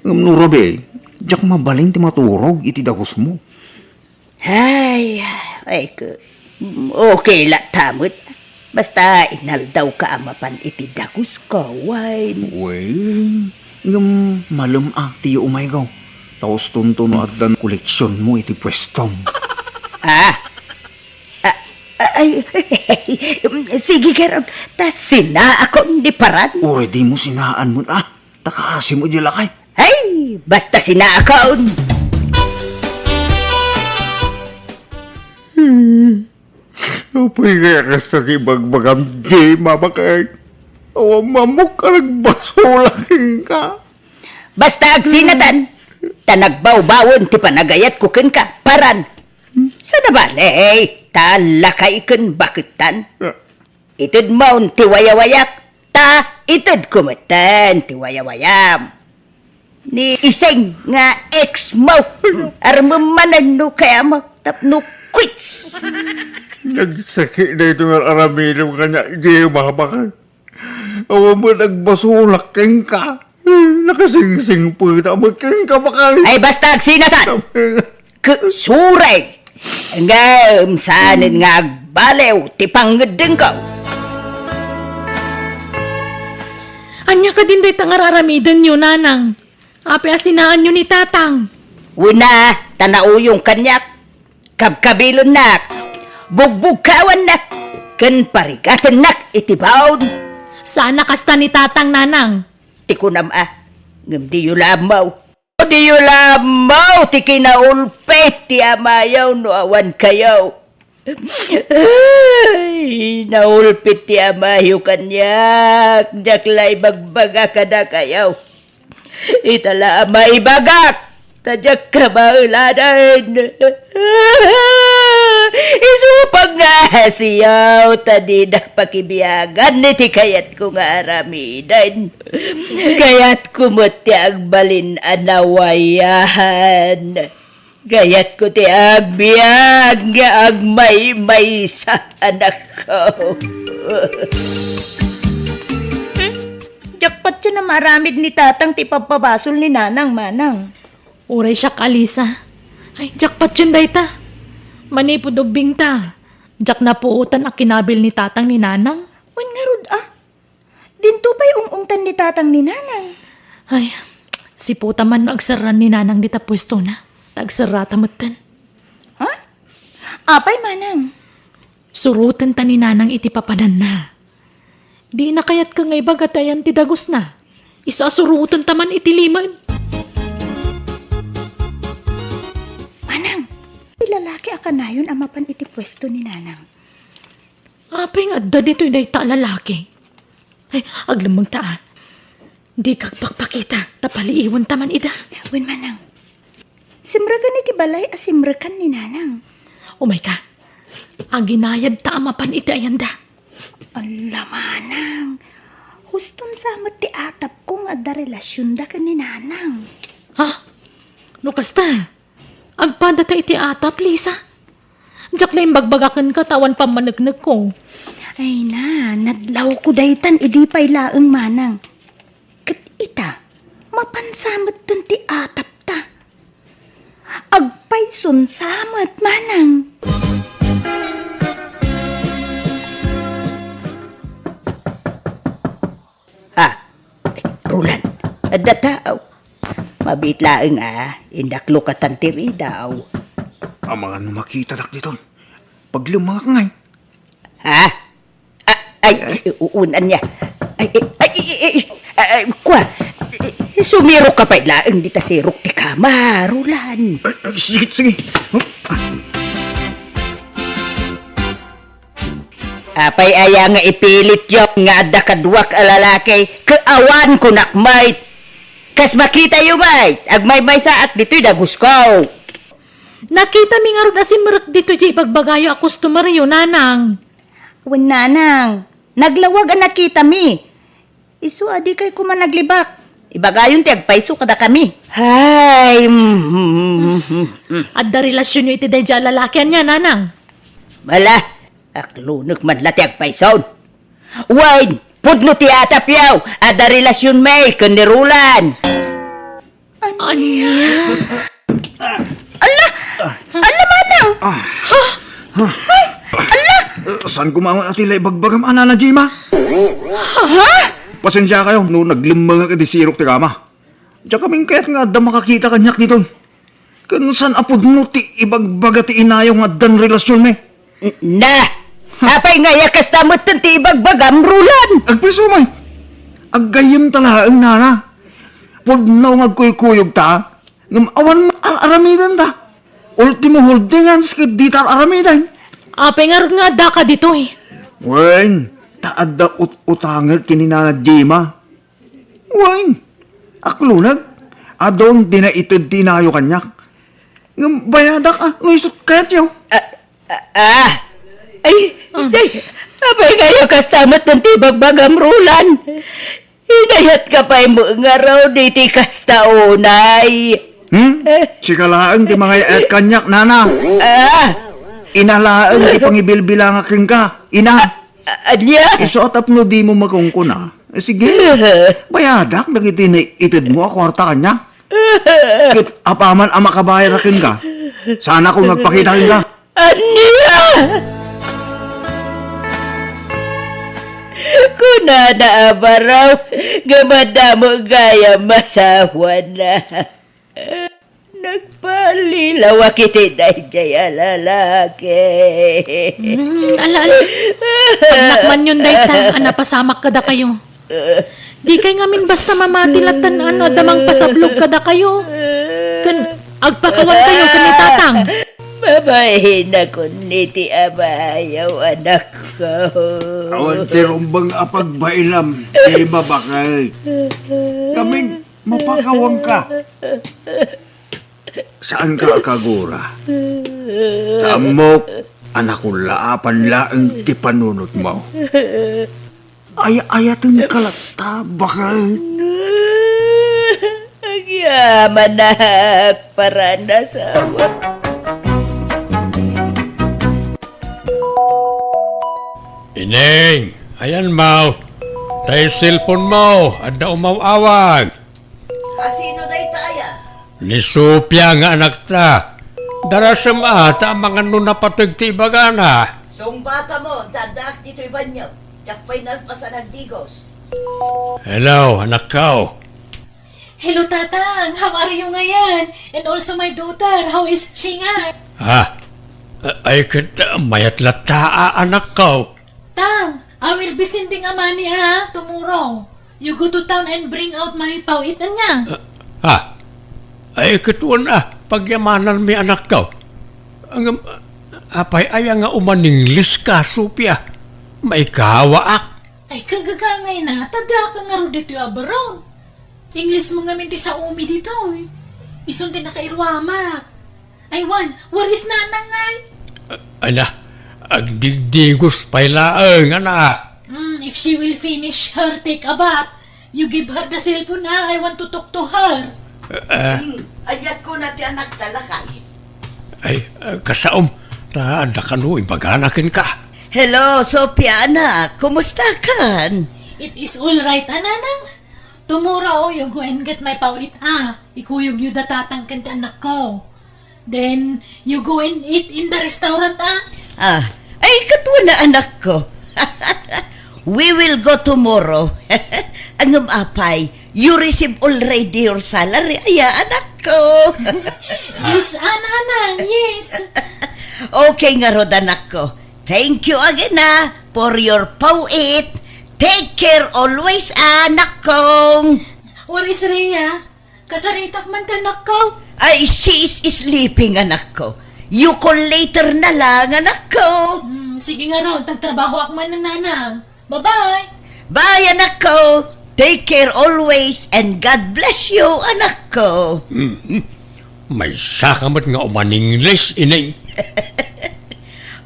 Ngem no rabii, diak mabalin ti maturog iti dagusmo. Ay, ay, ke-, okay latta met. Basta inaldawka a mapan iti dagusko, wen. Wen, ngem malem a ti umayko. Ta ustonto no addan koleksionmo iti puestom. Ah, ah, ah, ay, sige, garud, ta sinaakon ni Paran. Uray dimo sinaan met, ah. Ta kaasi met diay lakay. Ay, basta sinaakon. Hmm. Apay kaya kasta ti ibagbagam, Gemma, baket? Awan mo ammok a nagbasolak kenka. Basta agsinatan, ta nagbawbawen ti panagayatko kenka, Paran. Saan a bale, ta lakay ken baketan. Ah. Itedmon ti wayawayak, ta itedko metten ti wayawayam. Ni Iseng nga ex mo, armem manen no kayam tapno quits. Nagsakit daytoy nga ar-aramidem kaniak, Gemma, baket. Awan met nagbasolak kenka. Nakasingsingpet a met kenka, baket. Ay, basta agsinatan! Ket suray, ngem saanen nga agbaliw ti pangngeddengko. Ania kadin dayta nga ar-aramidenyo, nanang? Apay a sinaanyo ni tatang? Wen a, ta nauyong kaniak. Kabkabilennak, bugbugkawannak, ken parigatennak iti baon. Saan a kasta ni tatang, nanang. Ti kunam a, ngem diyo la ammo. Diyo la ammo ti kinaulpit ti amayo no awan kayo. Ay, naulpit ti amayo kaniak, diak la ibagbaga kadakayo. Ita la a maibagak, ta diak kamaelanen. Isu pagngasiyo, ta dinak pakibiagan iti kayatko nga aramiden. Kayatko met ti agbalin a nawayan. Kayatko ti agbiag nga agmaymaysa, anakko. Diak patien a maaramid ni tatang ti ipabpabasol ni nanang, manang. Uray siak, Alisa. Ay, diak patien dayta. Manipud ubbingta, diak napuotan a kinabil ni tatang ni nanang. Wen ngarud a. Dinto pay um-umtan ni tatang ni nanang. Ay, sipota man no agserran ni nanang dita puestona. Ta agserrata metten. Ha? Apay, manang? Surotenta ni nanang iti papananna. Dina kayatka nga ibaga ti ayan ti dagusna. Isu a surotenta man iti limen. Manang, ti lalaki a kanayon a mapan iti puesto ni nanang. Apay nga adda ditoy dayta a lalaki? Ay, aglemmengta a. Dika agpakpakita, ta paliiwenta man ida. Wen, manang. Simrekan iti balay a simrekan ni nanang. Umayka. Aginayadta a mapan iti ayanda. Alla, manang. Huston sa met ti atapko nga adda relasionda ken ni nanang. Ha? No kasta, agpadata iti atap, Lisa? Diak la imbagbaga kenka ta awan pammaneknekko. Ay na, nadlawko daytan idi pay laeng manang. Ket ita, mapansa metten ti atapta. Agpayson sa met manang. Ha? Ay, Roland, adda tao. Mabiit laeng a, indakloka tan ti ridaw. Amangan no makitadak diton. Paglemmengak ngay. Ha? Ah, ay, ay, uun ania. Ay, ay, ay, ay, ay, ay, ay, kua. Sumirok ka pay laeng dita sirok ti kama, Roland. Ay, ay, sige, sige. Huh? Apay aya nga ipilityo nga adda kaduak a lalaki, ket awan kunak met. Kas makitayo met, agmaymaysaak ditoy dagusko. Nakitami ngarud a simrek ditoy diay ibagbagayo a customeryo, nanang. Wen, nanang, naglawag a nakitami. Isu a dikay koma naglibak. Ibagayon ti agpayso kadakami. Hay, mm, mm, mm, mm. Adda relasionyo iti daydiay a lalaki ania, nanang? Ala, aklonek man la ti agpayson. Wen, pudno ti atapyo, adda relasionmi ken ni Roland. Ania? Ala! Ala, manang! Ah. Ay, ala! Eh, saan ko maawat a ti la ibagbagam, a Nana Jima? Ha? Pasensia kayo no naglemmengak iti sirok ti kama. Diak amin kayat nga adda makakita kaniak ditoy. Ken saan a pudno ti ibagbaga ti inayo nga addan relasionmi. Na! Apay nga aya kasta metten ti ibagbagam, Roland? Agpayso met. Aggayyemta laeng, nana. Pudno nga agkuykuyogta, ngem awan met ar-aramidenta. Ultimo holdingans ket dita ar-aramiden. Apay ngarud nga addaka ditoy? Wen, ta adda ut-utangek ken ni Nana Jima. Wen, aklonek, adun ti naited ti inayo kaniak. Ngem bayadak a, no isut kayatyo. Ah, ah, ah. Ay, ay, apay kayo kasta met ti bagbagam, Roland? Inayatka pay met ngarud iti kasta unay. Hmm? Sika laeng ti mangay-ayat kaniak, nana. Ah. Ina laeng ti pangibilbilangak kenka, ina. A-, ania? Isu a tapno dimo makunkuna. Eh, sige. Bayadak dagiti naitedmo a kuarta kaniak. Ket apaman a makabayad a kenka, saanakon nga agpakita kenka. Ania? Kunana a baro nga madamo gayam masawana. Nagpalilawak iti daydiay a lalaki. Hmm, ala, ala. Pagnakanyon dayta a napasamak kadakayo. Dikay ngamin basta mamati latta no adda mangpasablog kadakayo. Ken agpakawankayo ken ni Tatang. Mabainakon iti amayo, anakko. Awan ti rumbeng a pagbailam, ti mabakay. Kaming mapakawanka. Saanka a kagura. Ta ammok a nakullaapan laeng ti panunotmo. Ay-ayatenka latta, baket. Agyamanak, paranasawa. Ineng, ayanmo. Tay cellphone mo, adda umaw-awag. Asino dayta aya? Ni Sofia nga anakta. Darasem a ta amangan no napateg ti ibagana. Sungbatam ta addaak ditoy banio. Diak pay nalpas a nagdigos. Hello, anakko. Hello, Tatang. How are you ngayan? And also my daughter, how is she nga? Ha? A-, ay ket, uh, mayat latta a, anakko. Tang, I will be sending a money, ah, tomorrow. You go to town and bring out my pawit, anya? Ah, ah. Ay, ket wen, ah, pagyamananmi, anakko. Ngem, apay aya nga umaninglis ka, Sofia? Maikawaak. Ay, kagagangay na, ta daka ngarud ditoy abroad. Inglismo ngamin ti saomi ditoy. Isun ti nakairuamak. Ay, wen, where is Nanang ngay? A-, ala, agdigdigos pay laeng, anak. Hmm, if she will finish her take a bath, you give her the cellphone, ah. I want to talk to her. Eh, Hmm, ania kuna ti anakta, lakay? Ay, eh, kasaom, ta adda kano ibagana kenka. Hello, Sophia, anak. Kumusta kan? It is all right, a, nanang. Tomorrow, you go and get my pawit, a. Ikuyogyo da tatang ken ti anakko. Then, you go and eat in the restaurant, a. Ah, ay, ket wen a, anakko. We will go tomorrow. Ngem apay, you receive already your salary, aya, anakko? Yes, a, nanang, yes. Okay ngarud, anakko. Thank you again, a, for your pawit. Take care always, anakko. Where is Rhea? Kasaritak man ti anakko. Ay, she is sleeping, anakko. You call later na lang, anakko. Hmm, sige ngarud, agtrabahoak man, nanang. Bye-bye. Bye, anakko. Take care always and God bless you, anakko. Mhm. Maysa ka met nga uman-Ingles, ineng.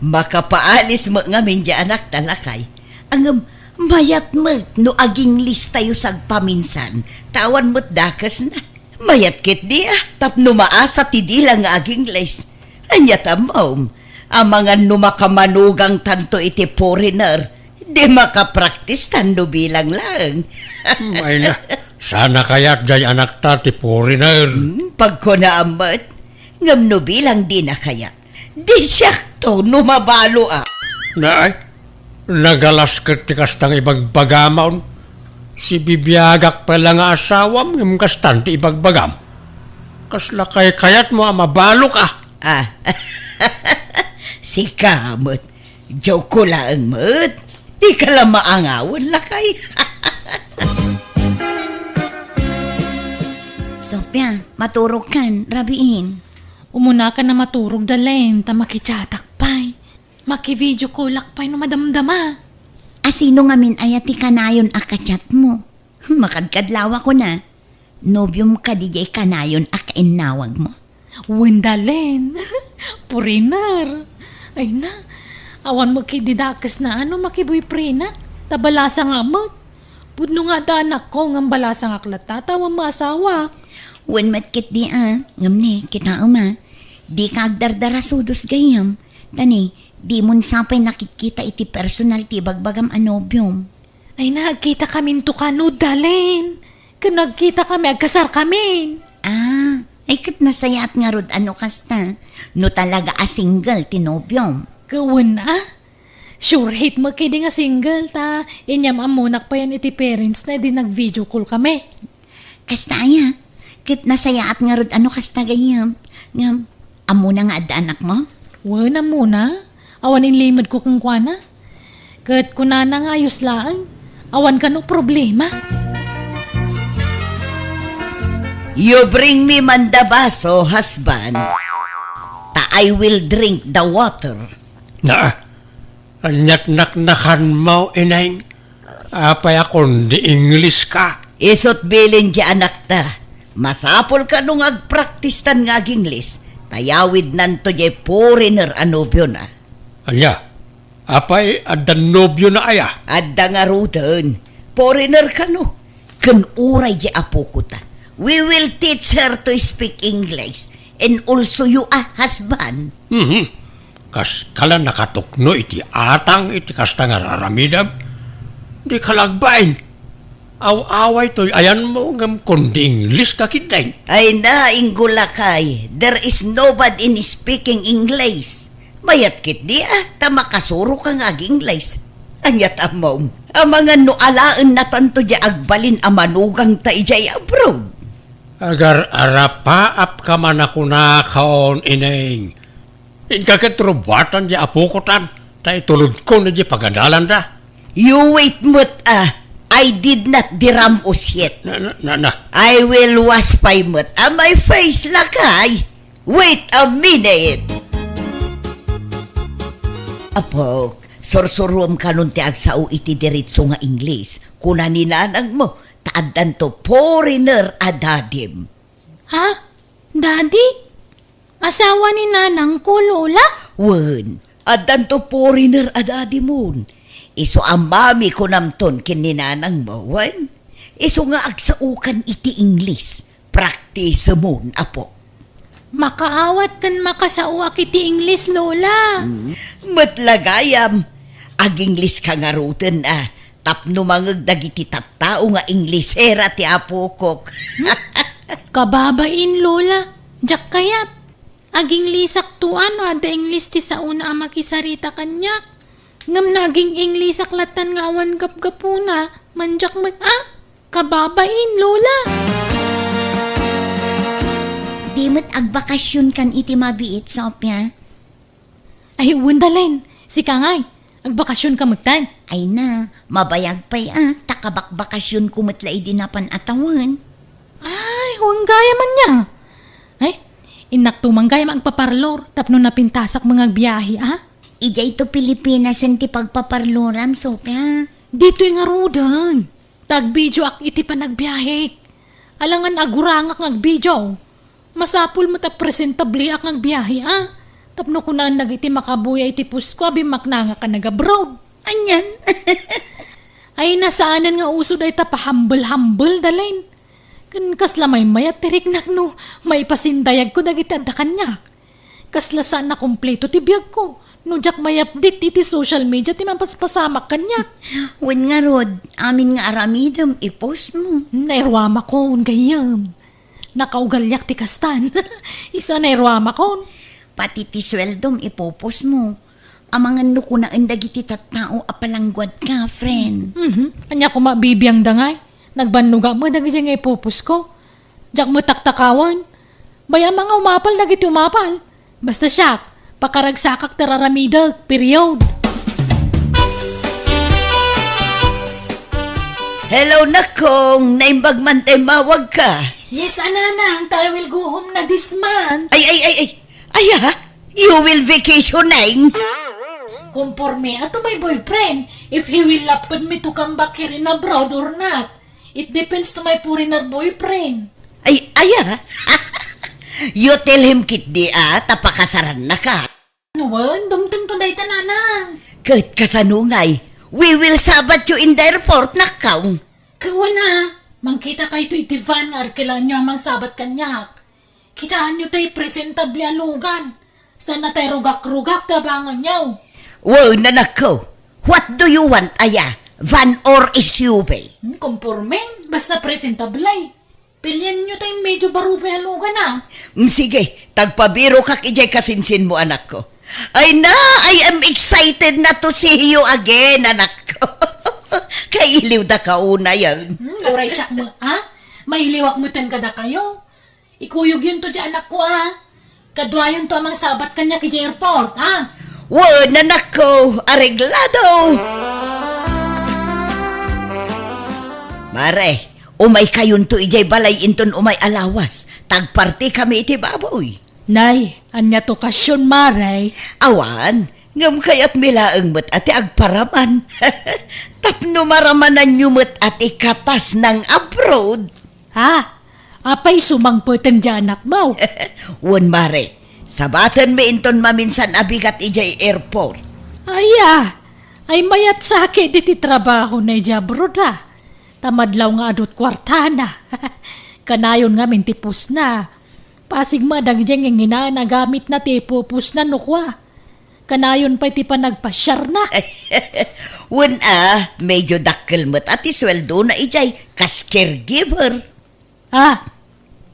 Makapaalis met ngamin diay anakta, lakay. Ngem, mayat met no ag-Ingles tayo sagpaminsan, ta awan met dakesna. Mayat ketdi a, tapno maasa ti dila nga ag-Ingles. Ania ti ammom? Amangan no makamanugang tanto iti foreigner, di makapraktis tan no bilang laeng. Hmm, ay na, saan a kayat diay anakta ti foreigner? Hmm, pagkunaam met. Ngem no bilang dina kayat, di siakto no mabalo a. Naay, nagalas ket ti kasta nga ibagbagam, a. Sibibiagak pay la nga asawam, ngem kastan ti ibagbagam. Kasla kaykayatmo a mabalok a? Ah, sika met. Joke ko laeng met. Dika la maangawen, lakay. Sophia, maturog kan, rabiin. Umuna ka na maturog, Dalen, ta makichatak pay. Maki-video callak pay no madamdama. Asino ngamin aya ti kanayon a kachat mo? Makadkadlawa ko na. Nobiom kadi diay kanayon a kainnawag mo? Wen, Dalen. Foreigner. Ay na, awan met ketdi dakesna a no makiboyfriendak. Ta balasangak met. Pudno nga adda anakko ngem balasangak latta ta awan maasawak. Wen met ketdi a, ngem ne, kitaem a. Dika agdardarasudos gayyem. Ta ne, dimon sa pay nakitkita iti personal ti ibagbagam a nobiom. Ay na, agkitakaminto kano, Dalen. Ken agkitakami, agkasarkamin. Ah, ay ket nasayaat ngarud a no kasta. No talaga a single ti nobiom. Ket wen a? Sure hit met ketdi nga single ta inyam-ammonak payen iti parentsna idi nag-video call kami. Kasta aya, ket nasayaat ngarud a no kasta gayyem. Ngem, ammona nga adda anakmo? Wen, ammona. Awan inlimedko kenkuana. Ket kunana nga ayos laeng. Awan kano problema. You bring me man the baso, husband. Ta I will drink the water. Na, Aniat naknakanmo, ineng? Apay a kundi Ingleska? Isut' bilin ti anakta. Masapul kano nga agpraktistan nga ag-Ingles, ta yawidnanto diay foreigner a nobiona. Ania? Apay, adda nobiona aya? Adda ngaruden. Foreigner kano. Ken uray diay apoko ta. We will teach her to speak English and also you a husband. Mhm. Kas kala nakatukno iti atang iti kasta nga raramidem. Di kalagbain. Aw-away toy ayanmo ngem kundi English ka ketdin. Ay na, Inggulakay, there is nobody in speaking English. Mayat ketdi a, ta makasuroka nga ag-Ingles. Ania ti ammom? Amangan no alaennatanto diay agbalin a manugangta idiay abroad. Agar-arapaapka man a kunakon, ineng. Inka ket rubuatan diay apokotan, ta itulodkon idiay pagadalanda. You wait met a, I did not diramos yet. Na, na, na, na. I will wash pay met a my face, lakay. Wait a minute! Apok, sursuruem kanon ti agsao iti diretso nga Ingles. Kuna ni nanangmo, ta addanto foreigner a dadim. Ha? Daddy? Asawa ni nanangko, Lola? Wen, addanto foreigner a dadimon. Isu a mami kunamton ken ni nanangmo, wen? Isu nga agsaokan iti Ingles. praktisemon, apo. Makaawat ken makasaoak iti Ingles, Lola. Hmm. Met la gayam, ag-Ingles ka ngaruden a, tapno mangeg dagiti tattao nga Inglesera ti apokok. Kababain, Lola. Diak kayat. Ag-Inglesak to a no adda Ingles ti saona a makisarita kaniak. Ngem no aging-Inglesak lattan nga awan gapgapuna, mandiak met a. Kababain, Lola. Di met agbakasionkan iti mabiit, Sofia? Ay, wen, Dalen. Sika ngay, agbakasionka metten? Ay na, mabayag pay a, ta kabakbakasionko met la idi napan a tawen. Ay, wen gayam ania. Ay, innakto man gayam agpaparlor tapno napintasak met nga agbiahe a. Idiay to Pilipinas ti pagpaparloram, Sofia? Ditoy ngaruden. Ta agvideoak iti panagbiahek. Alangan agurangak nga agvideo. Masapul met a presentableak nga agbiahe a. Tapno kunaen dagiti makabuya iti postko a bimmaknangak a nag-abroad. Anian? Ay, nasaanen nga uso dayta pahambel-hambel, Dalen. Ken kasla maymayat ti riknak no maipasindayagko dagiti adda kaniak. Kasla saan a kompleto ti biagko no diak may-update iti social media ti mapaspasamak kaniak. Wen ngarud, amin nga aramidem, i-post mo. Nairuamakon, gayyem. Nakaugaliak ti kastan. Isu a nairuamakon. Pati ti sueldom, ipo-post mo. Amangan no kunaen dagiti tattao a palangguadka, friend. Mhm. Ania koma bibiangda ngay? Nagbannogak met dagiti nga ipo-postko. Diak met taktakawan. Bay-am a nga umapal dagiti umapal. Basta siak, pakaragsakak ti ar-aramidek, period. Hello, Nakong. Naimbag man ta immawagka. Yes, a nanang, ta I will go home na this month. Ay, ay, ay, ay. Aya, you will vacationing? Konporme a to my boyfriend if he will lapad me to come back here in abroad or not. It depends to my foreigner boyfriend. Ay, aya. You tell him ketdi a, ta pakasarannaka. Wen, dumtengto dayta, nanang. Ket kasano ngay? We will sabat you in the airport, Nakong. Ket wen a, mangkitakayto iti van nga arkelaanyo a mangsabat kaniak. Kitaenyo tay presentable a lugan. Saan a tay rugak-rugak ti abanganyo. Wen, anakko. What do you want, aya? Van or S U V? Hmm, konporme. Basta presentable. Pilienyo tay medyo baro pay a lugan a. Mm, sige, ta agpabirokak idiay kasinsinmo, anakko. Ay na, I am excited na to see you again, anakko. Kailiwdaka unay. Hmm, uray siak met, a? Mailiwak metten kadakayo. Ikuyogyonto diay anakko a. Kaduayonto a mangsabat kaniak idiay airport, a? Wen, anakko, areglado! Mare, umaykayonto idiay balay inton umay a lawas, ta agpartikami iti baboy. Nay, ania ti okasion, Mare? Awan, ngem kayatmi laeng met a ti agparaman. Tapno maramananyo met a ti kapas nang-abroad. Ha? Apay, sumangpeten diay anakmo? Wen, Mare. Sabatenmi inton maminsan a bigat idiay airport. Aya, ay mayat sa ketdi ti trabahona idiay abroad a. Ta madlaw nga adu ti kuartana. Kanayon ngamin ti postna. Pasig met dagiti nginginaen a gamitna ti ipupostna no kua. Kanayon pay ti panagpasiarna. Wen a, medyo dakkel met a ti sueldona idiay kas caregiver. Ah,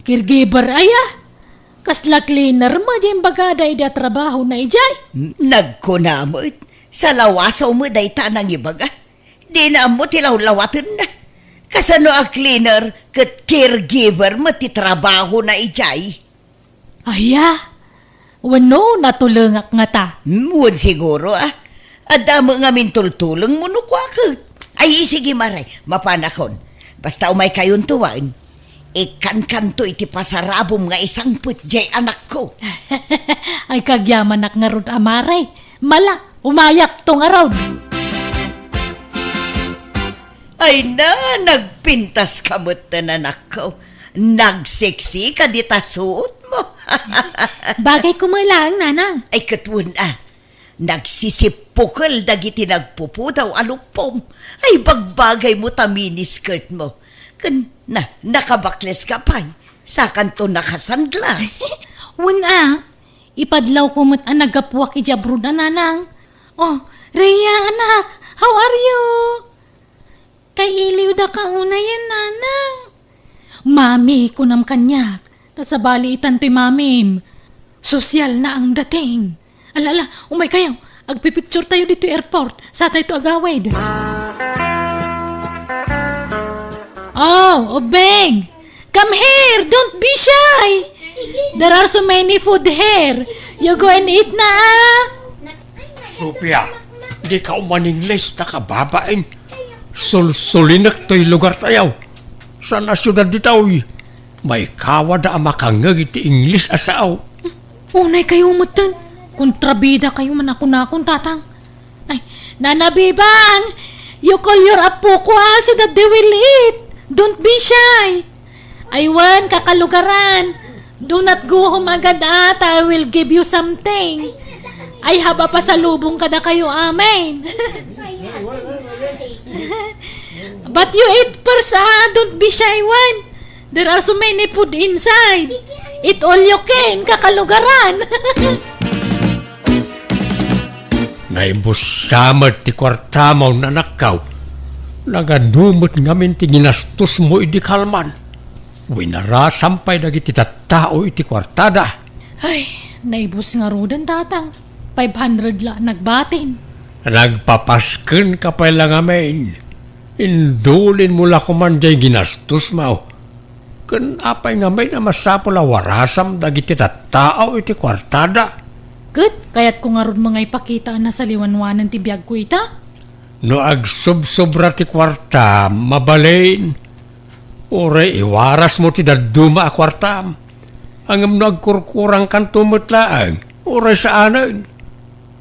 caregiver aya? Kasla cleaner met diay imbagada idi a trabahona idiay? Nagkuna met, salawasaw met dayta a nangibaga. Dina ammo ti lawlawatenna. Kasano a cleaner ket caregiver met ti trabahona idiay? Aya, wenno natulengak ngata? Hmm, wen siguro a. Adda met ngamin tultulengmo no kua ket. Ay, sige, Mare, mapanakon. Basta umaykayonto wen, ikkankanto iti pasarabom nga isangpet diay anakko. Ay, kagyamanak ngarud a, Mare. Mala, umayakto ngarud. Ay na, nagpintaska metten, anakko. Nagseksika dita suotmo. Bagay koma laeng, nanang. Ay, ket wen a. Nagsisippukel dagiti nagpupudaw a luppom. Ay, bagbagaymo ta miniskirtmo. Ken na, nakabakleska pay. Sakanto nakasanglas. Wen a, ipadlawko met a naggapuak idiay abroad a, nanang. Oh, Rhea, anak, how are you? Kay iliw daka unayen, nanang. Mami, kunam kaniak. Ta sabali itan toy mamim. Sosyal na ang dating. Ala, ala, umay kayo. Agpipicture tayo dito airport. Sa tayo to agawid. Oh, Obeng! Come here! Don't be shy! There are so many food here. You go and eat na, ah! Sofia, di ka umaningles ta kababain. Sulsulinek toy lugar tayo. Saan a siudad ditoy? Maikawada a makangngeg iti Ingles a sao. Unay kayo metten. Kontrabida kayo manakunakon, tatang. Ay, Nana Bibang, you call your apo ko, ah, so that they will eat. Don't be shy. Ay wen, kakalugaran. Do not go home agad, ah, ta I will give you something. I have a pasalubong kada kayo, amen. But you eat first, ah. Don't be shy one. There are so many food inside. Eat all you can, kakalugaran. Naibusa met ti kuartamo, nanakko. Nagadu met ngamin ti ginastosmo idi kalman. Winarasam pay dagiti tattao iti kuartada. Ay, naibus ngaruden, tatang. Five hundred la nagbatin. Nagpapasken ka pay la ngamin. Indulinmo la koman diay ginastosmo. Ken apay ngamin a masapul a warasam dagiti tattao iti kuartada? Ket kayatko ngarud nga ipakita a nasaliwanwanan ti biagko ita? No agsubsobra ti kuarta, mabalin. Uray iwarasmo ti dadduma a kuartam. Ngem no agkurkurangkanto met laeng, uray saanen.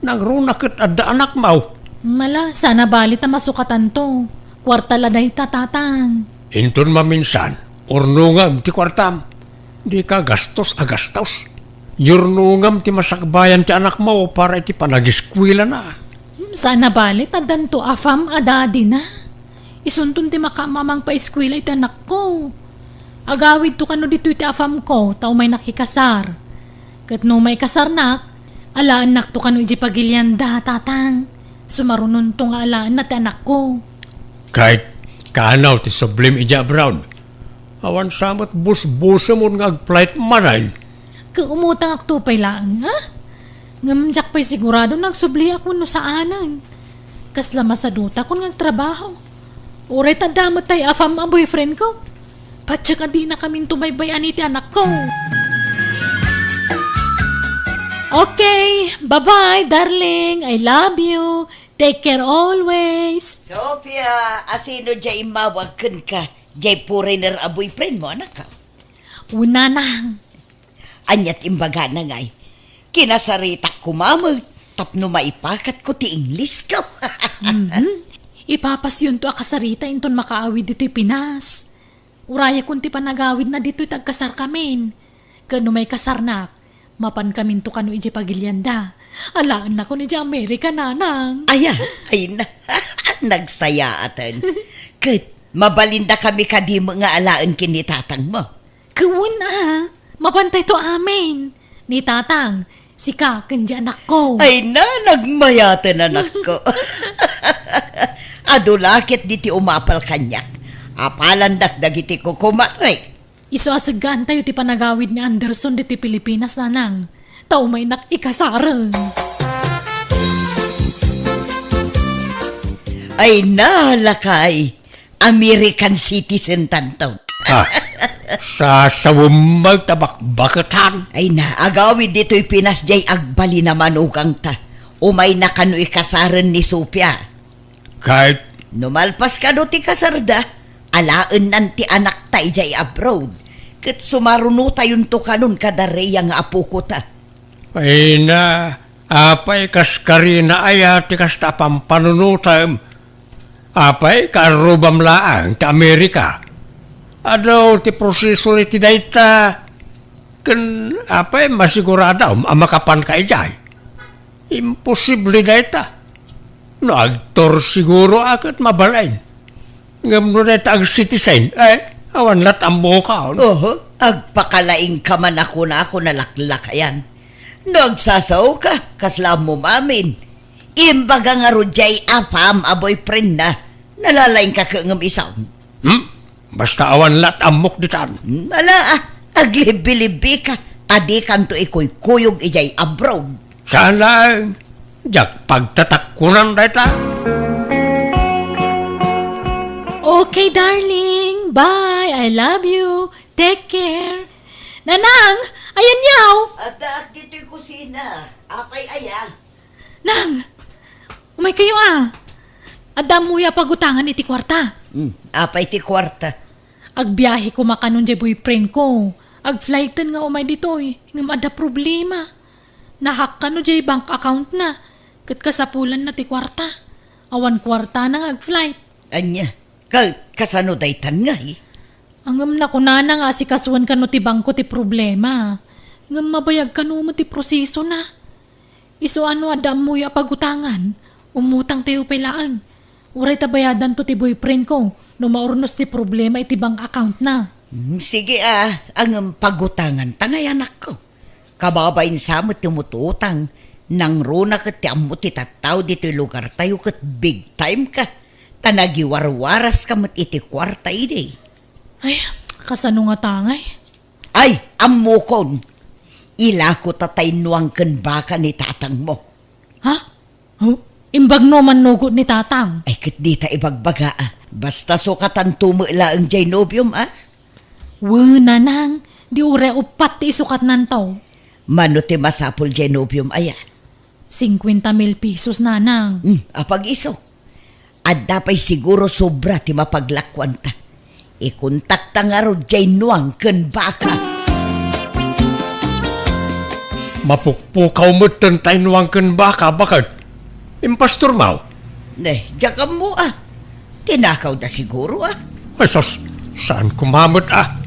Nangruna ket adda anakmo. Mala, sana bali ta masukatanto. Kuarta la dayta, tatang. Inton maminsan, urnongem ti kuartam. Dika gastos a gastos. Yurnongem ti masakbayan ti anakmo para iti panagiskuelana. Hmm, sana bali ta addanto afam a dadina. Isunton ti makaamamang paiskuela iti anakko. Agawidto kano ditoy ti afamko, ta umaynak ikasar. Ket no maikasarnak, alaennakto kano idiay pagilianda, tatang. Sumarunonto nga alaenna ti anakko. Ket kaano ti sublim idiay abroad? Awan sa met busbusemon nga agflight manen. Ket umutangakto pay laeng, ha? Ngem diak pay sigurado nga agsubliak wenno saanen. Kasla masadutakon nga agtrabaho. Uray ta adda met tay afam a boyfriendko. Patiek a dinakaminto baybay-an iti anakko. Okay, bye-bye, darling. I love you. Take care always. Sofia, asino diay immawag kenka? Diay foreigner a boyfriendmo, anak? Wen, nanang. Ania ti imbagana ngay? Kinasaritak koma met tapno maipakatko ti Inglesko. Mhm. Ipapasyonto a kasarita inton makaawid ditoy Pinas. Urayakon ti panagawidna ditoy ti agkasarkamin. Ken no maikasarnak, mapankaminto kano idiay pagilianda. Alaennakon idiay Amerika, nanang. Aya, ay na, nagsayaaten. Ket mabalinkami kadi met nga alaen ken ni tatangmo? Ket wen a, mapantayto amin. Ni tatang, sika, ken di anakko. Ay na, nagmayaten anakko. Adu la ket ditoy umapal kaniak. Apalandak dagiti kukumarek. Isu a seggaantayo ti panagawid ni Anderson ditoy Pilipinas, nanang. Ta umaynak ikasaren. Ay na, lakay. American citizen tanto. Ah, sasawem ta bakbaketan. Ay na, agawid ditoy Pinas diay agbalin a manugangta. Umayna kano ikasaren ni Sofia. Ket no malpas kano ti kasarda, alaennan ti anakta idiay abroad. Ket sumarunotayonto kanon kada Rhea nga apokota. Ay na, apay kas karina aya ti kasta a pampanunotem? Apay, kaarrubam laeng ti Amerika? Adu ti proseso iti dayta. Ken apay, masiguradom a makapanka idiay? Imposible dayta. No agtor siguro a ket mabalin. Ngem no dayta agcitizen, eh, awan lat' ammokaon. Oho. Agpakalaingka man a kunako nalaklakayan. No agsasaoka, kasla ammom amin. Imbaga ngarud jay Afam a boyfriendna, nalalaingka ket ngem isam. Hmm? Basta awan lat ammok ditan. Hmm, ala, ah, aglibbilibbika, ta dikanto ikuykuyog idiay abroad. Saan laeng, diak pagtatakkunan dayta. Okay, darling. Bye. I love you. Take care. Nanang, ayanyaw. Addaak ditoy kusina. Apay aya? Nang, umay kayo, ah. Adda ammoyo a pagutangan iti kuarta. Hmm, apay ti kuarta? Agbiahe koma kanon jay boyfriend ko. Agflighten nga umay ditoy, ngem adda problema. Nahack kano jay bank account na, ket kasapulanna ti kuarta. Awan kuartana nga agflight. Ania? Ka-, kasano daytan ngay? Ngem nakunana nga asikasuan kano ti bangko ti problema. Ngem mabayag kano met ti prosesona. Isu a no adda ammoyo a pagutangan, umutang tayo pay laeng. Uray ta bayadanto ti boyfriend ko no maurnos ti problema iti bank account na. Hmm, sige a, ngem pagutangan ta ngay anakko. Kababain sa met ti umututang, nangruna ket ti ammo ti tattao ditoy lugartayo ket big time ka. Ta nagiwarwaras ka met iti kuarta idi. Ay, kasano nga tangay? Ay, ammokon. Ilako ta tainnuang ken baka ni tatangmo. Ha? Oh, imbag no mannugot ni tatang. Ay, ket dita ibagbaga, ah. Basta sukatanto met laeng jay nobiom, ah. Wen, nanang, di uray uppat ti isukatnanto. Mano ti masapul jay nobiom aya? Cincuenta mil pesos, nanang. Hmm, apag-isu. Adda pay siguro sobra ti mapaglakuanta. Ikontakta ngarud jay nuang ken baka. Mapukpukaw metten tay nuang ken baka, baket? Impastormaw? Ne, diak ammo a. Tinakawda siguro a. Ay sus, saan koma met a.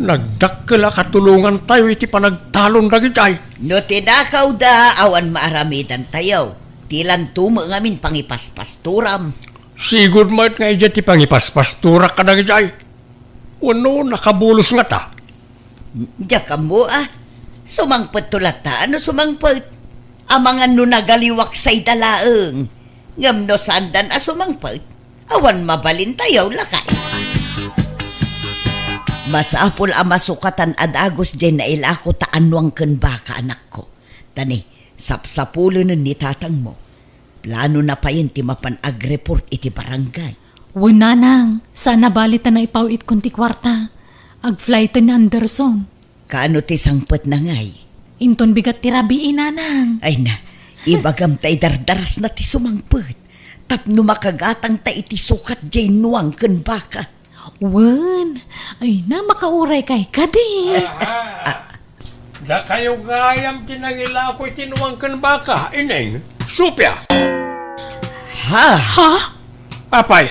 Nagdakkel a katulongantayo iti panagtalon dagijay. No tinakawda, awan maaramidantayo. Dilanto met ngamin pangipaspastoram. Sigud met nga idiay ti pangipaspastorak kadagijay. Wenno nakabulos ngata? Diak ammo a. Sumangpetto latta a no sumangpet. Amangan no nagaliwak sayda laeng. Ngem no saandan a sumangpet, awan mabalintayo, lakay. Masapul a masukatan a dagus diay nailako ta annuang ken baka, anakko. Ta ni, sapsapulenen ni tatangmo. Planona payen ti mapan agreport iti barangay. Wen, nanang, saan a bali ta naipaw-itkon ti kuarta. Agflighten ni Anderson. Kaano ti sangpetna ngay? Inton bigat ti rabii, nanang. Ay na, ibagam ta idardarasna ti sumangpet. Tapno makagatangta iti sukat diay nuang ken baka. Wen, ay na, makauraykay kadi. Ah, dakayo gayam ti nangilako iti nuang ken baka, Ineng, Sofia. Ha? Ha? Apay,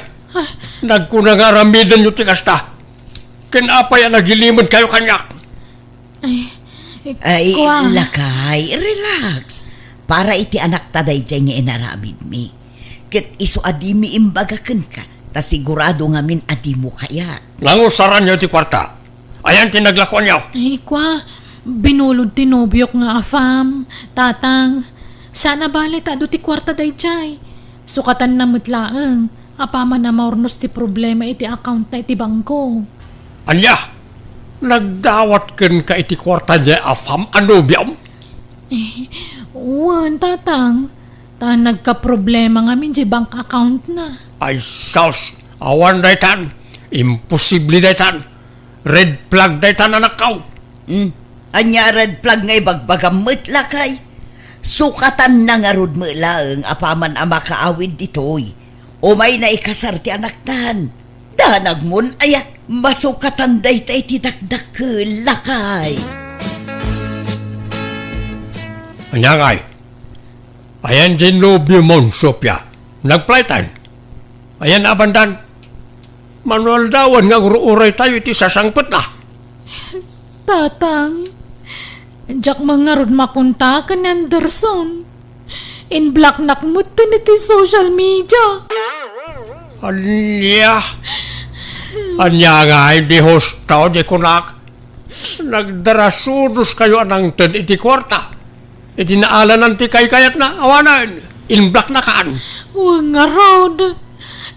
nagkuna nga aramidenyo ti kasta. Ken apay a nagilimedkayo kaniak? Ay, Ay, kua. Lakay, relax. Para iti anakta daydiay nga inaramidmi. Ket isu a dimi imbaga kenka, ta sigurado ngamin a dimo kayat. Nangusaranyo ti kuarta. Ayan ti naglakuanyo. Ay, kua, binulod ti nobiok nga Afam, tatang. Saan a bali ta adu ti kuarta daydiay. Sukatanna met laeng, apaman a maurnos ti problema iti accountna iti bangko. Ania? Nagdawat kenka iti kuarta diay Afam a nobiom? Eh, wen, tatang. Ta nagkaproblema ngamin diay bank accountna. Ay sus, awan daytan. Imposible daytan. Red flag daytan, anakko. Hmm. Ania a red flag nga ibagbagam met, lakay? Sukatanna ngarud met laeng apaman a makaawid ditoy. Umayna ikasar ti anaktan. Danagmon aya, masukatan dayta iti dakdakkel, lakay. Ania ngay? Ayan diay nobiomon, Sofia? Nagflightan? Ayan a bandan? Mano aldawen nga agur-uraytayo iti sasangpetna? Tatang, diak man ngarud makontaken ni Anderson. In-blocknak metten iti social media. Ania? Ania ngay, di husto diay kunak? Nagdarasudoskayo a nangted iti kuarta. Iti naalanan ti kaykayatna, awanen, inblaknakan. Wen ngarud,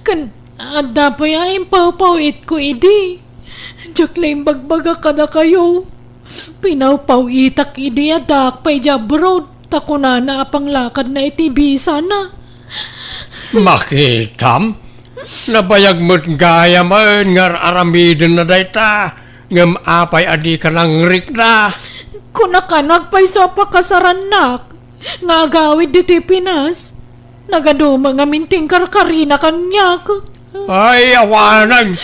ken adda pay a impawpaw-itko idi. Diak la imbagbaga kadakayo. Pinawpaw-itak idi addaak pay idiay abroad, ta kunana a panglakadna iti bisana. Makitam, nabayag met gayamen nga ar-aramidenna dayta, ngem apay a dika nangrikna? Kuna kano, agpayso a pakasarannak nga agawid ditoy Pinas. Nagaduma ngamin ti inkarkarina kaniak. Ay, awanen!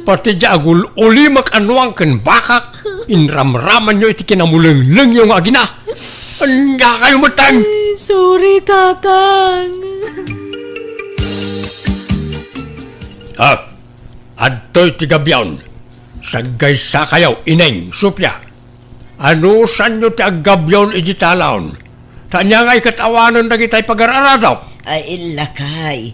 Pati diay agul-ulimek a nuang ken bakak, inramramanyo iti kinamulenglengyo nga agina. Ania kayo metten? Ay, sorry, Tatang. Ah, adtoy ti gabion. Saggaysakayo, Ineng, Sofia. Anusanyo ti aggabion iti talaon? Ta ania ngay ket awanen dagitay pagar-aradok? Ay, lakay.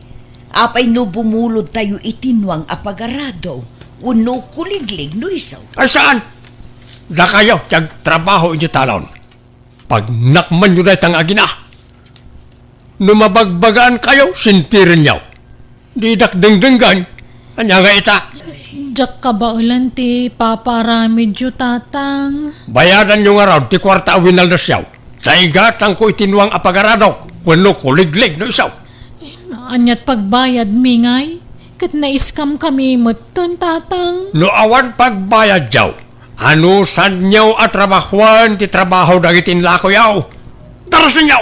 Apay no bumulodtayo iti nuang a pagarado wenno kuliglig no isu? Ay, saan? Dakayo ti agtrabaho iti talaon. Pagnakmanyo dayta nga agina. No mabagbagaan kayo, sintirenyo. Didak dengdenggen. Ania nga ita? Diak kabaelan ti papaaramidyo, Tatang. Bayadanyo ngarud ti kuarta a winaldasyo. Ta igatangko iti nuang a pagaradok wenno kuliglig no isu. Aniat pagbayadmi ngay? Ket naiskamkami metten, Tatang. No awan pagbayadyo, anusanyo a trabahoen ti trabaho dagiti inlakoyo? Darasenyo!